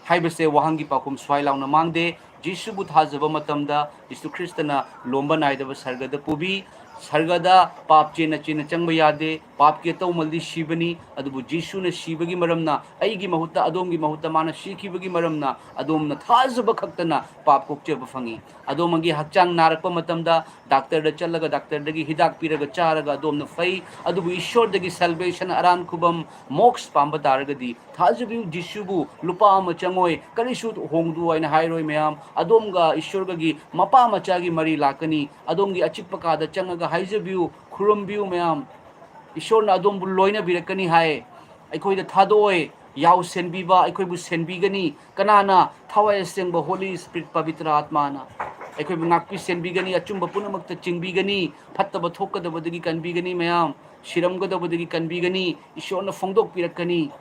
ꯍꯥꯏꯕꯁꯦ ꯋꯥꯍꯪꯒꯤ ꯄꯥꯎꯈꯨꯝ ꯁ꯭ꯋꯥꯏ ꯂꯥꯎꯅ ꯃꯥꯡꯗꯦ꯫ ꯖꯤꯁꯨꯕꯨ ꯊꯥꯖꯕ ꯃꯇꯝꯗ ꯖꯤꯁꯨ ꯈ꯭ꯔꯤꯁꯇꯅ ꯂꯣꯝꯕ ꯅꯥꯏꯗꯕ ꯁꯔꯒꯗ ꯄꯨꯕꯤ꯫ ꯁꯔꯒꯗ ꯄꯥꯞ ꯆꯦꯟꯅ ꯆꯦꯟꯅ ꯆꯪꯕ ꯌꯥꯗꯦ꯫ ꯄꯥꯞꯀꯤ ꯑꯇꯧꯃꯜꯗꯤ ꯁꯤꯕꯅꯤ꯫ ꯑꯗꯨꯕꯨ ꯖꯤꯁꯨꯅ ꯁꯤꯕꯒꯤ ꯃꯔꯝꯅ, ꯑꯩꯒꯤ ꯃꯍꯨꯠꯇ, ꯑꯗꯣꯝꯒꯤ ꯃꯍꯨꯠꯇ ꯃꯥꯅ ꯁꯤꯈꯤꯕꯒꯤ ꯃꯔꯝꯅ, ꯑꯗꯣꯝꯅ ꯊꯥꯖꯕ ꯈꯛꯇꯅ ꯄꯥꯞ ꯀꯣꯛꯆꯕ ꯐꯪꯏ꯫ ꯑꯗꯣꯝꯒꯤ ꯍꯛꯆꯥꯡ ꯅꯥꯔꯛꯄ ꯃꯇꯝꯗ ꯗꯥꯛꯇꯔꯗ ꯆꯠꯂꯒ, ꯗꯥꯛꯇꯔꯗꯒꯤ ꯍꯤꯗꯥꯛ ꯄꯤꯔꯒ ꯆꯥꯔꯒ ꯑꯗꯣꯝꯅ ꯐꯩ꯫ ꯑꯗꯨꯕꯨ ꯏꯁꯣꯔꯗꯒꯤ salvation, ꯑꯔꯥꯟ ꯈꯨꯕꯝ, ꯃꯣꯛꯁ ꯄꯥꯝꯕ ꯇꯥꯔꯒꯗꯤ, ꯊꯥꯖꯕꯤꯌꯨ, ꯖꯤꯁꯨꯕꯨ ꯂꯨꯄꯥ ꯑꯃ ꯆꯪꯉꯣꯏ, ꯀꯔꯤꯁꯨ ꯍꯣꯡꯗꯨ ꯍꯥꯏꯅ ꯍꯥꯏꯔꯣꯏ ꯃꯌꯥꯝ꯫ ꯑꯗꯣꯝꯒ ꯏꯁꯣꯔꯒꯒꯤ ꯃꯄꯥ ꯃꯆꯥꯒꯤ ꯃꯔꯤ ꯂꯥꯛꯀꯅꯤ꯫ ꯑꯗꯣꯝꯒꯤ ꯑꯆꯤꯛꯄ ꯀꯥꯗ ꯆꯪꯉꯒ ꯍꯥꯏꯖꯕꯤꯌꯨ, ꯈꯨꯔꯨꯝꯕꯤꯌꯨ ꯃꯌꯥꯝ꯫ ꯏꯁꯣꯔꯅ ꯑꯗꯣꯝꯕꯨ ꯂꯣꯏꯅꯕꯤꯔꯛꯀꯅꯤ ꯍꯥꯏ꯫ ꯑꯩꯈꯣꯏꯗ ꯊꯥꯗꯣꯛꯑꯣꯏ, ꯌꯥꯎ ꯁꯦꯟꯕꯤꯕ, ꯑꯩꯈꯣꯏꯕꯨ ꯁꯦꯟꯕꯤꯒꯅꯤ꯫ ꯀꯅꯥꯅ? ꯊꯋꯥꯏ ꯑꯁꯦꯡꯕ Holy Spirit, ꯄꯕꯤꯇ꯭ꯔ ꯑꯥꯠꯃꯥꯅ ꯑꯩꯈꯣꯏꯕꯨ ꯉꯥꯛꯄꯤ ꯁꯦꯟꯕꯤꯒꯅꯤ, ꯑꯆꯨꯝꯕ ꯄꯨꯝꯅꯃꯛꯇ ꯆꯤꯡꯕꯤꯒꯅꯤ, ꯐꯠꯇꯕ ꯊꯣꯛꯀꯗꯕꯗꯒꯤ ꯀꯟꯕꯤꯒꯅꯤ ꯃꯌꯥꯝ, ꯁꯤꯔꯝꯒꯗꯕꯗꯒꯤ ꯀꯟꯕꯤꯒꯅꯤ, ꯏꯁꯣꯔꯅ ꯐꯣꯡꯗꯣꯛꯄꯤꯔꯛꯀꯅꯤ꯫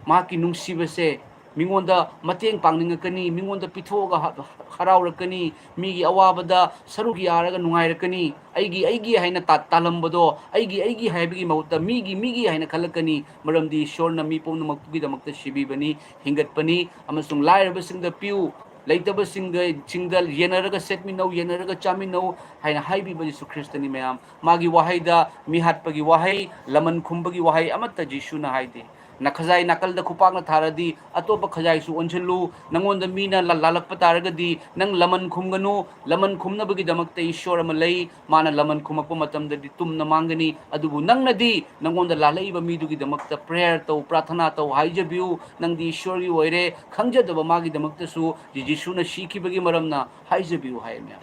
ꯃꯍꯥꯛꯀꯤ ꯅꯨꯡꯁꯤꯕꯁꯦ ꯃꯤꯉꯣꯟꯗ ꯃꯇꯦꯡ ꯄꯥꯡꯅꯤꯡꯉꯛꯀꯅꯤ, ꯃꯤꯉꯣꯟꯗ ꯄꯤꯊꯣꯛꯑꯒ ꯍ-, ꯍꯔꯥꯎꯔꯛꯀꯅꯤ, ꯃꯤꯒꯤ ꯑꯋꯥꯕꯗ ꯁꯔꯨꯛ ꯌꯥꯔꯒ ꯅꯨꯡꯉꯥꯏꯔꯛꯀꯅꯤ꯫ ꯑꯩꯒꯤ, ꯑꯩꯒꯤ ꯍꯥꯏꯅ ꯇꯥ-, ꯇꯥꯜꯂꯝꯕꯗꯣ ꯑꯩꯒꯤ, ꯑꯩꯒꯤ ꯍꯥꯏꯕꯒꯤ ꯃꯍꯨꯠꯇ ꯃꯤꯒꯤ, ꯃꯤꯒꯤ ꯍꯥꯏꯅ ꯈꯜꯂꯛꯀꯅꯤ꯫ ꯃꯔꯝꯗꯤ ꯏꯁꯣꯔꯅ ꯃꯤ ꯄꯨꯝꯅꯃꯛꯇꯨꯒꯤꯗꯃꯛꯇ ꯁꯤꯕꯤꯕꯅꯤ, ꯍꯤꯡꯒꯠꯄꯅꯤ, ꯑꯃꯁꯨꯡ ꯂꯥꯏꯔꯕꯁꯤꯡꯗ ꯄꯤꯌꯨ, ꯂꯩꯇꯕꯁꯤꯡꯗ, ꯁꯤꯡꯗ ꯌꯦꯟꯅꯔꯒ ꯁꯦꯠꯃꯤꯟꯅꯧ, ꯌꯦꯟꯅꯔꯒ ꯆꯥꯃꯤꯟꯅꯧ ꯍꯥꯏꯅ ꯍꯥꯏꯕꯤꯕ ꯖꯤꯁꯨ ꯈ꯭ꯔꯤꯁꯇꯅꯤ ꯃꯌꯥꯝ꯫ ꯃꯥꯒꯤ ꯋꯥꯍꯩꯗ ꯃꯤꯍꯥꯠꯄꯒꯤ ꯋꯥꯍꯩ, ꯂꯃꯟ ꯈꯨꯝꯕꯒꯤ ꯋꯥꯍꯩ ꯑꯃꯠꯇ ꯖꯤꯁꯨꯅ ꯍꯥꯏꯗꯦ꯫ ꯅꯈꯖꯥꯏ ꯅꯥꯀꯜꯗ ꯈꯨꯄꯥꯛꯅ ꯊꯥꯔꯗꯤ ꯑꯇꯣꯞꯄ ꯈꯖꯥꯏꯁꯨ ꯑꯣꯟꯁꯤꯜꯂꯨ꯫ ꯅꯉꯣꯟꯗ ꯃꯤꯅ ꯂ-, ꯂꯥꯜꯂꯛꯄ ꯇꯥꯔꯒꯗꯤ ꯅꯪ ꯂꯃꯟ ꯈꯨꯝꯒꯅꯨ꯫ ꯂꯃꯟ ꯈꯨꯝꯅꯕꯒꯤꯗꯃꯛꯇ ꯏꯁꯣꯔ ꯑꯃ ꯂꯩ꯫ ꯃꯥꯅ ꯂꯃꯟ ꯈꯨꯝꯃꯛꯄ ꯃꯇꯝꯗꯗꯤ ꯇꯨꯝꯅ ꯃꯥꯡꯒꯅꯤ꯫ ꯑꯗꯨꯕꯨ ꯅꯪꯅꯗꯤ ꯅꯉꯣꯟꯗ ꯂꯥꯜꯂꯛꯏꯕ ꯃꯤꯗꯨꯒꯤꯗꯃꯛꯇ prayer ꯇꯧ, ꯄ꯭ꯔꯥꯊꯅꯥ ꯇꯧ, ꯍꯥꯏꯖꯕꯤꯌꯨ꯫ ꯅꯪꯗꯤ ꯏꯁꯣꯔꯒꯤ ꯑꯣꯏꯔꯦ꯫ ꯈꯪꯖꯗꯕ ꯃꯥꯒꯤꯗꯃꯛꯇꯁꯨ ꯖꯤ-, ꯖꯤꯁꯨꯅ ꯁꯤꯈꯤꯕꯒꯤ ꯃꯔꯝꯅ ꯍꯥꯏꯖꯕꯤꯌꯨ ꯍꯥꯏ ꯃꯌꯥꯝ꯫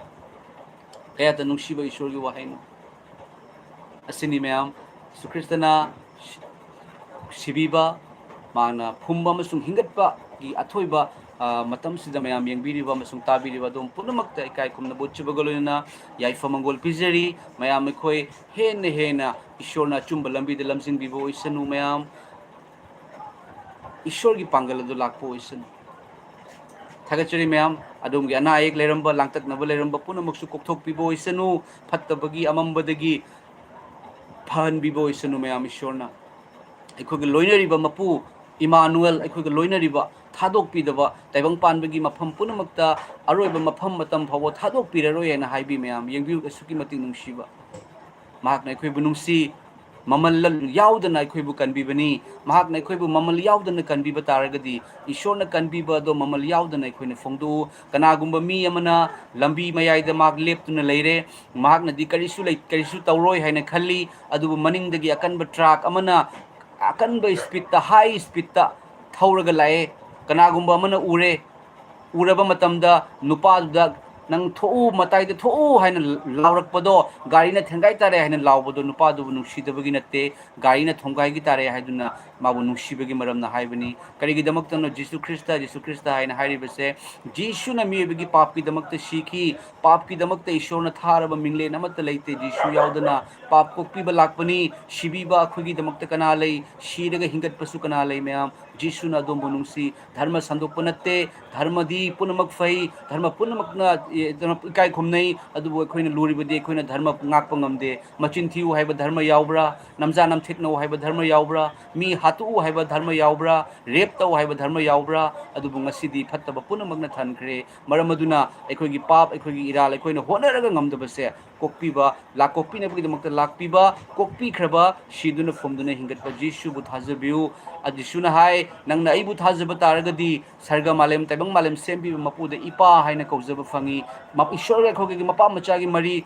ꯀꯌꯥꯗ ꯅꯨꯡꯁꯤꯕ ꯏꯁꯣꯔꯒꯤ ꯋꯥꯍꯩꯅꯣ꯫ ꯑꯁꯤꯅꯤ ꯃꯌꯥꯝ, ꯖꯤꯁꯨ ꯈ꯭ꯔꯤꯁꯇꯅ ꯁꯤ-, ꯁꯤꯕꯤꯕ, ꯃꯥꯅ ꯐꯨꯝꯕ ꯑꯃꯁꯨꯡ ꯍꯤꯡꯒꯠꯄꯒꯤ ꯑꯊꯣꯏꯕ ꯑ, ꯃꯇꯝꯁꯤꯗ ꯃꯌꯥꯝ ꯌꯦꯡꯕꯤꯔꯤꯕ ꯑꯃꯁꯨꯡ ꯇꯥꯕꯤꯔꯤꯕ ꯑꯗꯣꯝ ꯄꯨꯝꯅꯃꯛꯇ ꯏꯀꯥꯏ ꯈꯨꯝꯅꯕ ꯎꯠꯆꯕꯒ ꯂꯣꯏꯅꯅ ꯌꯥꯏꯐ ꯃꯪꯒꯣꯜ ꯄꯤꯖꯔꯤ꯫ ꯃꯌꯥꯝ ꯑꯩꯈꯣꯏ ꯍꯦꯟꯅ ꯍꯦꯟꯅ ꯏꯁꯣꯔꯅ ꯑꯆꯨꯝꯕ ꯂꯝꯕꯤꯗ ꯂꯝꯖꯤꯡꯕꯤꯕ ꯑꯣꯏꯁꯅꯨ꯫ ꯃꯌꯥꯝ ꯏꯁꯣꯔꯒꯤ ꯄꯥꯡꯒꯜ ꯑꯗꯨ ꯂꯥꯛꯄ ꯑꯣꯏꯁꯅꯨ꯫ ꯊꯥꯒꯠꯆꯔꯤ ꯃꯌꯥꯝ꯫ ꯑꯗꯣꯝꯒꯤ ꯑꯅꯥ ꯑꯌꯦꯛ ꯂꯩꯔꯝꯕ, ꯂꯥꯡꯇꯛꯅꯕ ꯂꯩꯔꯝꯕ ꯄꯨꯝꯅꯃꯛꯁꯨ ꯀꯣꯛꯊꯣꯛꯄꯤꯕ ꯑꯣꯏꯁꯅꯨ꯫ ꯐꯠꯇꯕꯒꯤ, ꯑꯃꯝꯕꯗꯒꯤ ꯐꯍꯟꯕꯤꯕ ꯑꯣꯏꯁꯅꯨ ꯃꯌꯥꯝ ꯏꯁꯣꯔꯅ꯫ ꯑꯩꯈꯣꯏꯒ ꯂꯣꯏꯅꯔꯤꯕ ꯃꯄꯨ ꯏꯃꯥꯅꯨꯑꯦꯜ, ꯑꯩꯈꯣꯏꯒ ꯂꯣꯏꯅꯔꯤꯕ, ꯊꯥꯗꯣꯛꯄꯤꯗꯕ, ꯇꯥꯏꯕꯪ ꯄꯥꯟꯕꯒꯤ ꯃꯐꯝ ꯄꯨꯝꯅꯃꯛꯇ ꯑꯔꯣꯏꯕ ꯃꯐꯝ ꯃꯇꯝ ꯐꯥꯎꯕ ꯊꯥꯗꯣꯛꯄꯤꯔꯔꯣꯏ ꯍꯥꯏꯅ ꯍꯥꯏꯕꯤ ꯃꯌꯥꯝ꯫ ꯌꯦꯡꯕꯤꯌꯨ, ꯑꯁꯨꯛꯀꯤ ꯃꯇꯤꯛ ꯅꯨꯡꯁꯤꯕ꯫ ꯃꯍꯥꯛꯅ ꯑꯩꯈꯣꯏꯕꯨ ꯅꯨꯡꯁꯤ, ꯃꯃꯜ ꯌꯥꯎꯗꯅ ꯑꯩꯈꯣꯏꯕꯨ ꯀꯟꯕꯤꯕꯅꯤ꯫ ꯃꯍꯥꯛꯅ ꯑꯩꯈꯣꯏꯕꯨ ꯃꯃꯜ ꯌꯥꯎꯗꯅ ꯀꯟꯕꯤꯕ ꯇꯥꯔꯒꯗꯤ, ꯏꯁꯣꯔꯅ ꯀꯟꯕꯤꯕ ꯑꯗꯣ ꯃꯃꯜ ꯌꯥꯎꯗꯅ ꯑꯩꯈꯣꯏꯅ ꯐꯣꯡꯗꯣꯛꯎ꯫ ꯀꯅꯥꯒꯨꯝꯕ ꯃꯤ ꯑꯃꯅ ꯂꯝꯕꯤ ꯃꯌꯥꯏꯗ ꯃꯍꯥꯛ ꯂꯦꯞꯇꯨꯅ ꯂꯩꯔꯦ, ꯃꯍꯥꯛꯅꯗꯤ ꯀꯔꯤꯁꯨ ꯂꯩ-, ꯀꯔꯤꯁꯨ ꯇꯧꯔꯣꯏ ꯍꯥꯏꯅ ꯈꯜꯂꯤ, ꯑꯗꯨꯕꯨ ꯃꯅꯤꯡꯗꯒꯤ ꯑꯀꯟꯕ ꯇ꯭ꯔꯛ ꯑꯃꯅ ꯑꯀꯟꯕ ꯁ꯭ꯄꯤꯠꯇ, ꯍꯥꯏ ꯁ꯭ꯄꯤꯠꯇ ꯊꯧꯔꯒ ꯂꯥꯛꯑꯦ꯫ ꯀꯅꯥꯒꯨꯝꯕ ꯑꯃꯅ ꯎꯔꯦ, ꯎꯔꯕ ꯃꯇꯝꯗ ꯅꯨꯄꯥꯗꯨꯗ, "ꯅꯪ ꯊꯣꯛꯎ, ꯃꯇꯥꯏꯗ ꯊꯣꯛꯎ" ꯍꯥꯏꯅ ꯂꯥꯎꯔꯛꯄꯗꯣ, ꯒꯥꯔꯤꯅ ꯊꯦꯡꯒꯥꯏ ꯇꯥꯔꯦ ꯍꯥꯏꯅ ꯂꯥꯎꯕꯗꯣ ꯅꯨꯄꯥꯗꯨꯕꯨ ꯅꯨꯡꯁꯤꯗꯕꯒꯤ ꯅꯠꯇꯦ, ꯒꯥꯔꯤꯅ ꯊꯣꯡꯒꯥꯏꯈꯤ ꯇꯥꯔꯦ ꯍꯥꯏꯗꯨꯅ ꯃꯥꯕꯨ ꯅꯨꯡꯁꯤꯕꯒꯤ ꯃꯔꯝꯅ ꯍꯥꯏꯕꯅꯤ꯫ ꯀꯔꯤꯒꯤꯗꯃꯛꯇꯅꯣ ꯖꯤꯁꯨ ꯈ꯭ꯔꯤꯁꯇ, ꯖꯤꯁꯨ ꯈ꯭ꯔꯤꯁꯇ ꯍꯥꯏꯅ ꯍꯥꯏꯔꯤꯕꯁꯦ? ꯖꯤꯁꯨꯅ ꯃꯤꯑꯣꯏꯕꯒꯤ ꯄꯥꯞꯀꯤꯗꯃꯛꯇ ꯁꯤꯈꯤ, ꯄꯥꯞꯀꯤꯗꯃꯛꯇ ꯏꯁꯣꯔꯅ ꯊꯥꯔꯕ ꯃꯤꯡꯂꯦꯟ ꯑꯃꯠꯇ ꯂꯩꯇꯦ ꯖꯤꯁꯨ ꯌꯥꯎꯗꯅ꯫ ꯄꯥꯞ ꯀꯣꯛꯄꯤꯕ ꯂꯥꯛꯄꯅꯤ, ꯁꯤꯕꯤꯕ ꯑꯩꯈꯣꯏꯒꯤꯗꯃꯛꯇ ꯀꯅꯥ ꯂꯩ? ꯁꯤꯔꯒ ꯍꯤꯡꯒꯠꯄꯁꯨ ꯀꯅꯥ ꯂꯩ ꯃꯌꯥꯝ? ꯖꯤꯁꯨꯅ ꯑꯗꯣꯝꯕꯨ ꯅꯨꯡꯁꯤ꯫ ꯙꯔꯃ ꯁꯟꯗꯣꯛꯄ ꯅꯠꯇꯦ, ꯙꯔꯃꯗꯤ ꯄꯨꯝꯅꯃꯛ ꯐꯩ, ꯙꯔꯃ ꯄꯨꯝꯅꯃꯛꯅ, ꯑꯦ, ꯙꯔꯃ ꯏꯀꯥꯏ ꯈꯨꯝꯅꯩ, ꯑꯗꯨꯕꯨ ꯑꯩꯈꯣꯏꯅ ꯂꯨꯔꯤꯕꯗꯤ ꯑꯩꯈꯣꯏꯅ ꯙꯔꯃ ꯉꯥꯛꯄ ꯉꯝꯗꯦ꯫ ꯃꯆꯤꯟ ꯊꯤꯌꯨ ꯍꯥꯏꯕ ꯙꯔꯃ ꯌꯥꯎꯕ꯭ꯔꯥ? ꯅꯝꯖꯥ ꯅꯝꯊꯦꯛꯅꯧ ꯍꯥꯏꯕ ꯙꯔꯃ ꯌꯥꯎꯕ꯭ꯔꯥ? ꯃꯤ ꯍꯥꯠꯇꯣꯛꯎ ꯍꯥꯏꯕ ꯙꯔꯃ ꯌꯥꯎꯕ꯭ꯔꯥ? ꯔꯦꯞ ꯇꯧ ꯍꯥꯏꯕ ꯙꯔꯃ ꯌꯥꯎꯕ꯭ꯔꯥ? ꯑꯗꯨꯕꯨ ꯉꯁꯤꯗꯤ ꯐꯠꯇꯕ ꯄꯨꯝꯅꯃꯛꯅ ꯊꯟꯈ꯭ꯔꯦ꯫ ꯃꯔꯝ ꯑꯗꯨꯅ ꯑꯩꯈꯣꯏꯒꯤ ꯄꯥꯞ, ꯑꯩꯈꯣꯏꯒꯤ ꯏꯔꯥꯜ ꯑꯩꯈꯣꯏꯅ ꯍꯣꯠꯅꯔꯒ ꯉꯝꯗꯕꯁꯦ ꯀꯣꯛꯄꯤꯕ, ꯂꯥꯛ-, ꯀꯣꯛꯄꯤꯅꯕꯒꯤꯗꯃꯛꯇ ꯂꯥꯛꯄꯤꯕ, ꯀꯣꯛꯄꯤꯈ꯭ꯔꯕ, ꯁꯤꯗꯨꯅ ꯐꯨꯝꯗꯨꯅ ꯍꯤꯡꯒꯠꯄ ꯖꯤꯁꯨꯕꯨ ꯊꯥꯖꯕꯤꯌꯨ꯫ ꯑ, ꯖꯤꯁꯨꯅ ꯍꯥꯏ, "ꯅꯪꯅ ꯑꯩꯕꯨ ꯊꯥꯖꯕ ꯇꯥꯔꯒꯗꯤ ꯁꯔꯒ ꯃꯥꯂꯦꯝ, ꯇꯥꯏꯕꯪ ꯃꯥꯂꯦꯝ ꯁꯦꯝꯕꯤꯕ ꯃꯄꯨꯗ ꯏꯄꯥ ꯍꯥꯏꯅ ꯀꯧꯖꯕ ꯐꯪꯉꯤ"꯫ ꯃ-, ꯏꯁꯣꯔꯒ ꯑꯩꯈꯣꯏꯒꯤ ꯃꯄꯥ ꯃꯆꯥꯒꯤ ꯃꯔꯤ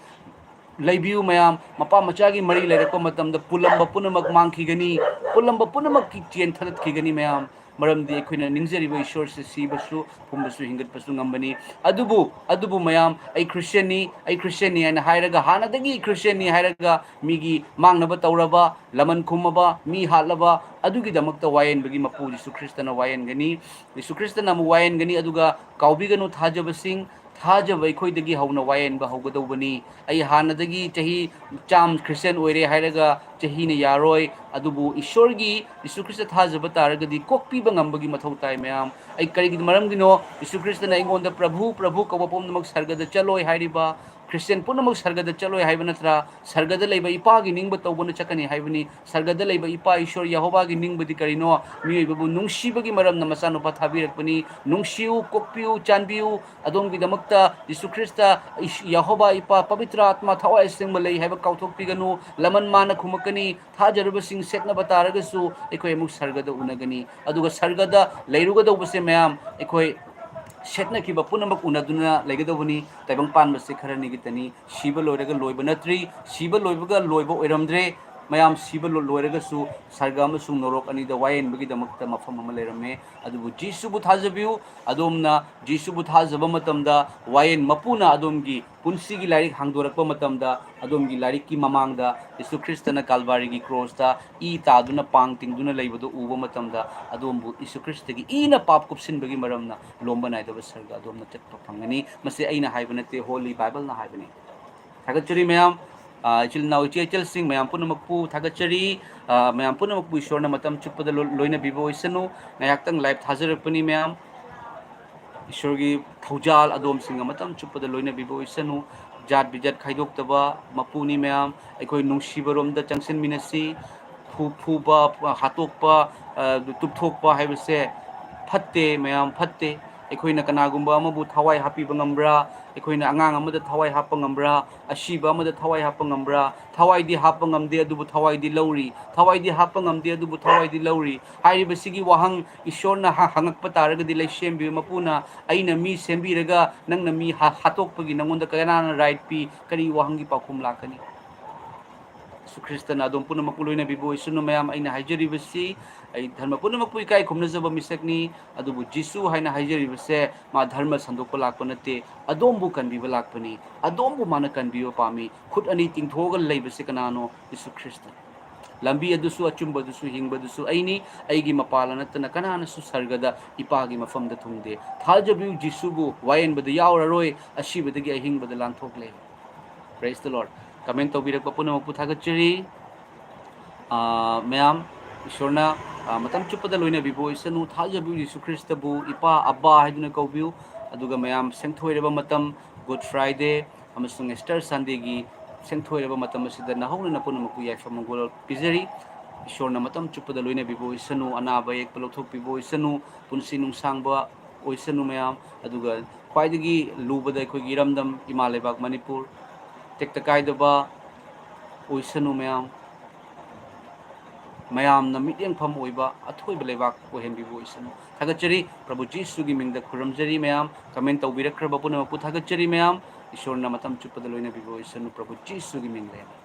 ꯂꯩꯕꯤꯌꯨ ꯃꯌꯥꯝ꯫ ꯃꯄꯥ ꯃꯆꯥꯒꯤ ꯃꯔꯤ ꯂꯩꯔꯛꯄ ꯃꯇꯝꯗ ꯄꯨꯜꯂꯝꯕ ꯄꯨꯝꯅꯃꯛ ꯃꯥꯡꯈꯤꯒꯅꯤ, ꯄꯨꯜꯂꯝꯕ ꯄꯨꯝꯅꯃꯛꯀꯤ ꯆꯦꯟ ꯊꯗꯠꯈꯤꯒꯅꯤ ꯃꯌꯥꯝ꯫ ꯃꯔꯝꯗꯤ ꯑꯩꯈꯣꯏꯅ ꯅꯤꯡꯖꯔꯤꯕ ꯏꯁꯣꯔꯁꯦ ꯁꯤꯕꯁꯨ, ꯄꯨꯝꯕꯁꯨ, ꯍꯤꯡꯒꯠꯄꯁꯨ ꯉꯝꯕꯅꯤ꯫ ꯑꯗꯨꯕꯨ, ꯑꯗꯨꯕꯨ ꯃꯌꯥꯝ, "ꯑꯩ ꯈ꯭ꯔꯤꯁꯇꯤꯌꯥꯟꯅꯤ, ꯑꯩ ꯈ꯭ꯔꯤꯁꯇꯤꯌꯥꯟꯅꯤ" ꯍꯥꯏꯅ ꯍꯥꯏꯔꯒ, ꯍꯥꯟꯅꯗꯒꯤ ꯈ꯭ꯔꯤꯁꯇꯤꯌꯥꯟꯅꯤ ꯍꯥꯏꯔꯒ ꯃꯤꯒꯤ ꯃꯥꯡꯅꯕ ꯇꯧꯔꯕ, ꯂꯃꯟ ꯈꯨꯝꯃꯕ, ꯃꯤ ꯍꯥꯠꯂꯕ, ꯑꯗꯨꯒꯤꯗꯃꯛꯇ ꯋꯥꯌꯦꯟꯕꯒꯤ ꯃꯄꯨ ꯖꯤꯁꯨ ꯈ꯭ꯔꯤꯁꯇꯅ ꯋꯥꯌꯦꯟꯒꯅꯤ꯫ ꯖꯤꯁꯨ ꯈ꯭ꯔꯤꯁꯇꯅ ꯑꯃꯨꯛ ꯋꯥꯌꯦꯟꯒꯅꯤ꯫ ꯑꯗꯨꯒ ꯀꯥꯎꯕꯤꯒꯅꯨ, ꯊꯥꯖꯕꯁꯤꯡ, ꯊꯥꯖꯕ ꯑꯩꯈꯣꯏꯗꯒꯤ ꯍꯧꯅ ꯋꯥꯌꯦꯟꯕ ꯍꯧꯒꯗꯧꯕꯅꯤ꯫ ꯑꯩ ꯍꯥꯟꯅꯗꯒꯤ ꯆꯍꯤ ꯆꯥꯝ ꯈ꯭ꯔꯤꯁꯇꯤꯌꯥꯟ ꯑꯣꯏꯔꯦ ꯍꯥꯏꯔꯒ ꯆꯍꯤꯅ ꯌꯥꯔꯣꯏ꯫ ꯑꯗꯨꯕꯨ ꯏꯁꯣꯔꯒꯤ, ꯖꯤꯁꯨ ꯈ꯭ꯔꯤꯁꯇ ꯊꯥꯖꯕ ꯇꯥꯔꯒꯗꯤ ꯀꯣꯛꯄꯤꯕ ꯉꯝꯕꯒꯤ ꯃꯊꯧ ꯇꯥꯏ ꯃꯌꯥꯝ꯫ ꯑꯩ ꯀꯔꯤꯒꯤ ꯃꯔꯝꯒꯤꯅꯣ? ꯖꯤꯁꯨ ꯈ꯭ꯔꯤꯁꯇꯅ ꯑꯩꯉꯣꯟꯗ "ꯄ꯭ꯔꯚꯨ, ꯄ꯭ꯔꯚꯨ" ꯀꯧꯕ ꯄꯨꯝꯅꯃꯛ ꯁꯔꯒꯗ ꯆꯠꯂꯣꯏ ꯍꯥꯏꯔꯤꯕ, ꯈ꯭ꯔꯤꯁꯇꯤꯌꯥꯟ ꯄꯨꯝꯅꯃꯛ ꯁꯔꯒꯗ ꯆꯠꯂꯣꯏ ꯍꯥꯏꯕ ꯅꯠꯇ꯭ꯔꯥ? ꯁꯔꯒꯗ ꯂꯩꯕ ꯏꯄꯥꯒꯤ ꯅꯤꯡꯕ ꯇꯧꯕꯅ ꯆꯠꯀꯅꯤ ꯍꯥꯏꯕꯅꯤ꯫ ꯁꯔꯒꯗ ꯂꯩꯕ ꯏꯄꯥ ꯏꯁꯣꯔ ꯌꯦꯍꯣꯋꯥꯒꯤ ꯅꯤꯡꯕꯗꯤ ꯀꯔꯤꯅꯣ? ꯃꯤꯑꯣꯏꯕꯕꯨ ꯅꯨꯡꯁꯤꯕꯒꯤ ꯃꯔꯝꯅ ꯃꯆꯥꯅꯨꯄꯥ ꯊꯥꯕꯤꯔꯛꯄꯅꯤ꯫ ꯅꯨꯡꯁꯤꯌꯨ, ꯀꯣꯛꯄꯤꯌꯨ, ꯆꯥꯟꯕꯤꯌꯨ꯫ ꯑꯗꯣꯝꯒꯤꯗꯃꯛꯇ ꯖꯤꯁꯨ ꯈ꯭ꯔꯤꯁꯇ, ꯏꯁ-, ꯌꯦꯍꯣꯋꯥ ꯏꯄꯥ, ꯄꯕꯤꯇ꯭ꯔ ꯑꯥꯠꯃ, ꯊꯋꯥꯏ ꯑꯁꯦꯡꯕ ꯂꯩ ꯍꯥꯏꯕ ꯀꯥꯎꯊꯣꯛꯄꯤꯒꯅꯨ꯫ ꯂꯃꯟ ꯃꯥꯅ ꯈꯨꯝꯃꯛꯀꯅꯤ꯫ ꯊꯥꯖꯔꯨꯕꯁꯤꯡ ꯁꯦꯠꯅꯕ ꯇꯥꯔꯒꯁꯨ ꯑꯩꯈꯣꯏ ꯑꯃꯨꯛ ꯁꯔꯒꯗ ꯎꯅꯒꯅꯤ꯫ ꯑꯗꯨꯒ ꯁꯔꯒꯗ ꯂꯩꯔꯨꯒꯗꯧꯕꯁꯦ ꯃꯌꯥꯝ, ꯑꯩꯈꯣꯏ ꯁꯦꯠꯅꯈꯤꯕ ꯄꯨꯝꯅꯃꯛ ꯎꯅꯗꯨꯅ ꯂꯩꯒꯗꯧꯕꯅꯤ꯫ ꯇꯥꯏꯕꯪ ꯄꯥꯟꯕꯁꯦ ꯈꯔꯅꯤꯒꯤꯇꯅꯤ꯫ ꯁꯤꯕ ꯂꯣꯏꯔꯒ ꯂꯣꯏꯕ ꯅꯠꯇ꯭ꯔꯤ꯫ ꯁꯤꯕ ꯂꯣꯏꯕꯒ ꯂꯣꯏꯕ ꯑꯣꯏꯔꯝꯗ꯭ꯔꯦ꯫ ꯃꯌꯥꯝ ꯁꯤꯕ ꯂꯣ-, ꯂꯣꯏꯔꯒꯁꯨ ꯁꯔꯒ ꯑꯃꯁꯨꯡ ꯅꯣꯔꯣꯛ ꯑꯅꯤꯗ ꯋꯥꯌꯦꯟꯕꯒꯤꯗꯃꯛꯇ ꯃꯐꯝ ꯑꯃ ꯂꯩꯔꯝꯃꯦ꯫ ꯑꯗꯨꯕꯨ ꯖꯤꯁꯨꯕꯨ ꯊꯥꯖꯕꯤꯌꯨ꯫ ꯑꯗꯣꯝꯅ ꯖꯤꯁꯨꯕꯨ ꯊꯥꯖꯕ ꯃꯇꯝꯗ ꯋꯥꯌꯦꯟ ꯃꯄꯨꯅ ꯑꯗꯣꯝꯒꯤ ꯄꯨꯟꯁꯤꯒꯤ ꯂꯥꯏꯔꯤꯛ ꯍꯥꯡꯗꯣꯔꯛꯄ ꯃꯇꯝꯗ, ꯑꯗꯣꯝꯒꯤ ꯂꯥꯏꯔꯤꯛꯀꯤ ꯃꯃꯥꯡꯗ ꯖꯤꯁꯨ ꯈ꯭ꯔꯤꯁꯇꯅ ꯀꯥꯜꯚꯥꯔꯤꯒꯤ ꯀ꯭ꯔꯣꯁꯇ ꯏ ꯇꯥꯗꯨꯅ, ꯄꯥꯡ ꯇꯤꯡꯗꯨꯅ ꯂꯩꯕꯗꯨ ꯎꯕ ꯃꯇꯝꯗ, ꯑꯗꯣꯝꯕꯨ ꯖꯤꯁꯨ ꯈ꯭ꯔꯤꯁꯇꯒꯤ ꯏꯅ ꯄꯥꯞ ꯀꯨꯞꯁꯤꯟꯕꯒꯤ ꯃꯔꯝꯅ ꯂꯣꯝꯕ ꯅꯥꯏꯗꯕ ꯁꯔꯒ ꯑꯗꯣꯝꯅ ꯆꯠꯄ ꯐꯪꯒꯅꯤ꯫ ꯃꯁꯤ ꯑꯩꯅ ꯍꯥꯏꯕ ꯅꯠꯇꯦ, ꯍꯣꯂꯤ ꯕꯥꯏꯕꯜꯅ ꯍꯥꯏꯕꯅꯤ꯫ ꯊꯥꯒꯠꯆꯔꯤ ꯃꯌꯥꯝ꯫ ꯑ, ꯏꯆꯤꯜ ꯏꯅꯥꯎ, ꯏꯆꯦ ꯏꯆꯜꯁꯤꯡ ꯃꯌꯥꯝ ꯄꯨꯝꯅꯃꯛꯄꯨ ꯊꯥꯒꯠꯆꯔꯤ꯫ ꯑ, ꯃꯌꯥꯝ ꯄꯨꯝꯅꯃꯛꯄꯨ ꯏꯁꯣꯔꯅ ꯃꯇꯝ ꯆꯨꯞꯄꯗ ꯂꯣ-, ꯂꯣꯏꯅꯕꯤꯕ ꯑꯣꯏꯁꯅꯨ꯫ ꯉꯥꯏꯍꯥꯛꯇꯪ live ꯊꯥꯖꯔꯛꯄꯅꯤ ꯃꯌꯥꯝ꯫ ꯏꯁꯣꯔꯒꯤ ꯊꯧꯖꯥꯜ ꯑꯗꯣꯝꯁꯤꯡꯒ ꯃꯇꯝ ꯆꯨꯞꯄꯗ ꯂꯣꯏꯅꯕꯤꯕ ꯑꯣꯏꯁꯅꯨ꯫ ꯖꯥꯠ ꯕꯤꯖꯥꯠ ꯈꯥꯏꯗꯣꯛꯇꯕ ꯃꯄꯨꯅꯤ ꯃꯌꯥꯝ꯫ ꯑꯩꯈꯣꯏ ꯅꯨꯡꯁꯤꯕꯔꯣꯝꯗ ꯆꯪꯁꯤꯟꯃꯤꯟꯅꯁꯤ꯫ ꯐꯨ-, ꯐꯨꯕ, ꯍꯥꯠꯇꯣꯛꯄ, ꯑ, ꯇꯨꯞꯊꯣꯛꯄ ꯍꯥꯏꯕꯁꯦ ꯐꯠꯇꯦ ꯃꯌꯥꯝ, ꯐꯠꯇꯦ꯫ ꯑꯩꯈꯣꯏꯅ ꯀꯅꯥꯒꯨꯝꯕ ꯑꯃꯕꯨ ꯊꯋꯥꯏ ꯍꯥꯞꯄꯤꯕ ꯉꯝꯕ꯭ꯔꯥ? ꯑꯩꯈꯣꯏꯅ ꯑꯉꯥꯡ ꯑꯃꯗ ꯊꯋꯥꯏ ꯍꯥꯞꯄ ꯉꯝꯕ꯭ꯔꯥ? ꯑꯁꯤꯕ ꯑꯃꯗ ꯊꯋꯥꯏ ꯍꯥꯞꯄ ꯉꯝꯕ꯭ꯔꯥ? ꯊꯋꯥꯏꯗꯤ ꯍꯥꯞꯄ ꯉꯝꯗꯦ, ꯑꯗꯨꯕꯨ ꯊꯋꯥꯏꯗꯤ ꯂꯧꯔꯤ꯫ ꯊꯋꯥꯏꯗꯤ ꯍꯥꯞꯄ ꯉꯝꯗꯦ, ꯑꯗꯨꯕꯨ ꯊꯋꯥꯏꯗꯤ ꯂꯧꯔꯤ꯫ ꯍꯥꯏꯔꯤꯕꯁꯤꯒꯤ ꯋꯥꯍꯪ ꯏꯁꯣꯔꯅ ꯍ-, ꯍꯪꯉꯛꯄ ꯇꯥꯔꯒꯗꯤ, ꯂꯩꯁꯦꯝꯕꯤꯕ ꯃꯄꯨꯅ, "ꯑꯩꯅ ꯃꯤ ꯁꯦꯝꯕꯤꯔꯒ ꯅꯪꯅ ꯃꯤ ꯍꯥ-, ꯍꯥꯠꯇꯣꯛꯄꯒꯤ ꯅꯪꯉꯣꯟꯗ ꯀꯅꯥꯅ right ꯄꯤ? ꯀꯔꯤ ꯋꯥꯍꯪꯒꯤ ꯄꯥꯎꯈꯨꯝ ꯂꯥꯛꯀꯅꯤ?" ꯈ꯭ꯔꯤꯁꯇꯅ ꯑꯗꯣꯝ ꯄꯨꯝꯅꯃꯛꯄꯨ ꯂꯣꯏꯅꯕꯤꯕ ꯑꯣꯏꯁꯅꯨ꯫ ꯃꯌꯥꯝ, ꯑꯩꯅ ꯍꯥꯏꯖꯔꯤꯕꯁꯤ, ꯑꯩ ꯙꯔꯃ ꯄꯨꯝꯅꯃꯛꯄꯨ ꯏꯀꯥꯏ ꯈꯨꯝꯅꯖꯕ ꯃꯤꯁꯛꯅꯤ, ꯑꯗꯨꯕꯨ ꯖꯤꯁꯨ ꯍꯥꯏꯅ ꯍꯥꯏꯖꯔꯤꯕꯁꯦ ꯃꯥ ꯙꯔꯃ ꯁꯟꯗꯣꯛꯄ ꯂꯥꯛꯄ ꯅꯠꯇꯦ, ꯑꯗꯣꯝꯕꯨ ꯀꯟꯕꯤꯕ ꯂꯥꯛꯄꯅꯤ꯫ ꯑꯗꯣꯝꯕꯨ ꯃꯥꯅ ꯀꯟꯕꯤꯕ ꯄꯥꯝꯃꯤ꯫ ꯈꯨꯠ ꯑꯅꯤ ꯇꯤꯡꯊꯣꯛꯑꯒ ꯂꯩꯕꯁꯦ ꯀꯅꯥꯅꯣ? ꯖꯤꯁꯨ ꯈ꯭ꯔꯤꯁꯇꯅꯤ꯫ ꯂꯝꯕꯤ ꯑꯗꯨꯁꯨ, ꯑꯆꯨꯝꯕ ꯑꯗꯨꯁꯨ, ꯍꯤꯡꯕ ꯑꯗꯨꯁꯨ ꯑꯩꯅꯤ, ꯑꯩꯒꯤ ꯃꯄꯥꯜ ꯅꯠꯇꯅ ꯀꯅꯥꯅꯁꯨ ꯁꯔꯒꯗ ꯏꯄꯥꯒꯤ ꯃꯐꯝꯗ ꯊꯨꯡꯗꯦ꯫ ꯊꯥꯖꯕꯤꯌꯨ, ꯖꯤꯁꯨꯕꯨ ꯋꯥꯌꯦꯟꯕꯗ ꯌꯥꯎꯔꯔꯣꯏ, ꯑꯁꯤꯕꯗꯒꯤ ꯑꯍꯤꯡꯕꯗ ꯂꯥꯟꯊꯣꯛꯂꯦ꯫ Praise the Lord꯫ Comment ꯇꯧꯕꯤꯔꯛꯄ ꯄꯨꯝꯅꯃꯛꯄꯨ ꯊꯥꯒꯠꯆꯔꯤ꯫ ꯑꯥ, ꯃꯌꯥꯝ, ꯏꯁꯣꯔꯅ, ꯑꯥ, ꯃꯇꯝ ꯆꯨꯞꯄꯗ ꯂꯣꯏꯅꯕꯤꯕ ꯑꯣꯏꯁꯅꯨ꯫ ꯊꯥꯖꯕꯤꯌꯨ, ꯖꯤꯁꯨ ꯈ꯭ꯔꯤꯁꯇꯕꯨ ꯏꯄꯥ, ꯑꯕꯥ ꯍꯥꯏꯗꯨꯅ ꯀꯧꯕꯤꯌꯨ꯫ ꯑꯗꯨꯒ ꯃꯌꯥꯝ, ꯁꯦꯡꯊꯣꯏꯔꯕ ꯃꯇꯝ, Good Friday ꯑꯃꯁꯨꯡ Easter Sundayꯒꯤ ꯁꯦꯡꯊꯣꯏꯔꯕ ꯃꯇꯝ ꯑꯁꯤꯗ ꯅꯍꯧꯅꯅ ꯄꯨꯝꯅꯃꯛꯄꯨ ꯌꯥꯏꯐ ꯃꯪꯒꯣꯜ ꯄꯤꯖꯔꯤ꯫ ꯏꯁꯣꯔꯅ ꯃꯇꯝ ꯆꯨꯞꯄꯗ ꯂꯣꯏꯅꯕꯤꯕ ꯑꯣꯏꯁꯅꯨ, ꯑꯅꯥꯕ ꯑꯌꯦꯛꯄ ꯂꯧꯊꯣꯛꯄꯤꯕ ꯑꯣꯏꯁꯅꯨ, ꯄꯨꯟꯁꯤ ꯅꯨꯡꯁꯥꯡꯕ ꯑꯣꯏꯁꯅꯨ ꯃꯌꯥꯝ꯫ ꯑꯗꯨꯒ ꯈ꯭ꯋꯥꯏꯗꯒꯤ ꯂꯨꯕꯗ ꯑꯩꯈꯣꯏꯒꯤ ꯏꯔꯝꯗꯝ ꯏꯃꯥ ꯂꯩꯕꯥꯛ ꯃꯅꯤꯄꯨꯔ ꯇꯦꯛꯇ ꯀꯥꯏꯗꯕ ꯑꯣꯏꯁꯅꯨ ꯃꯌꯥꯝ꯫ ꯃꯌꯥꯝꯅ ꯃꯤꯠꯌꯦꯡꯐꯝ ꯑꯣꯏꯕ ꯑꯊꯣꯏꯕ ꯂꯩꯕꯥꯛ ꯑꯣꯏꯍꯟꯕꯤꯕ ꯑꯣꯏꯁꯅꯨ꯫ ꯊꯥꯒꯠꯆꯔꯤ, ꯄ꯭ꯔꯚꯨ ꯖꯤꯁꯨꯒꯤ ꯃꯤꯡꯗ ꯈꯨꯔꯨꯝꯖꯔꯤ ꯃꯌꯥꯝ꯫ Comment ꯇꯧꯕꯤꯔꯛꯈ꯭ꯔꯕ ꯄꯨꯝꯅꯃꯛꯄꯨ ꯊꯥꯒꯠꯆꯔꯤ ꯃꯌꯥꯝ꯫ ꯏꯁꯣꯔꯅ ꯃꯇꯝ ꯆꯨꯞꯄꯗ ꯂꯣꯏꯅꯕꯤꯕ ꯑꯣꯏꯁꯅꯨ, ꯄ꯭ꯔꯚꯨ ꯖꯤꯁꯨꯒꯤ ꯃꯤꯡꯗ꯫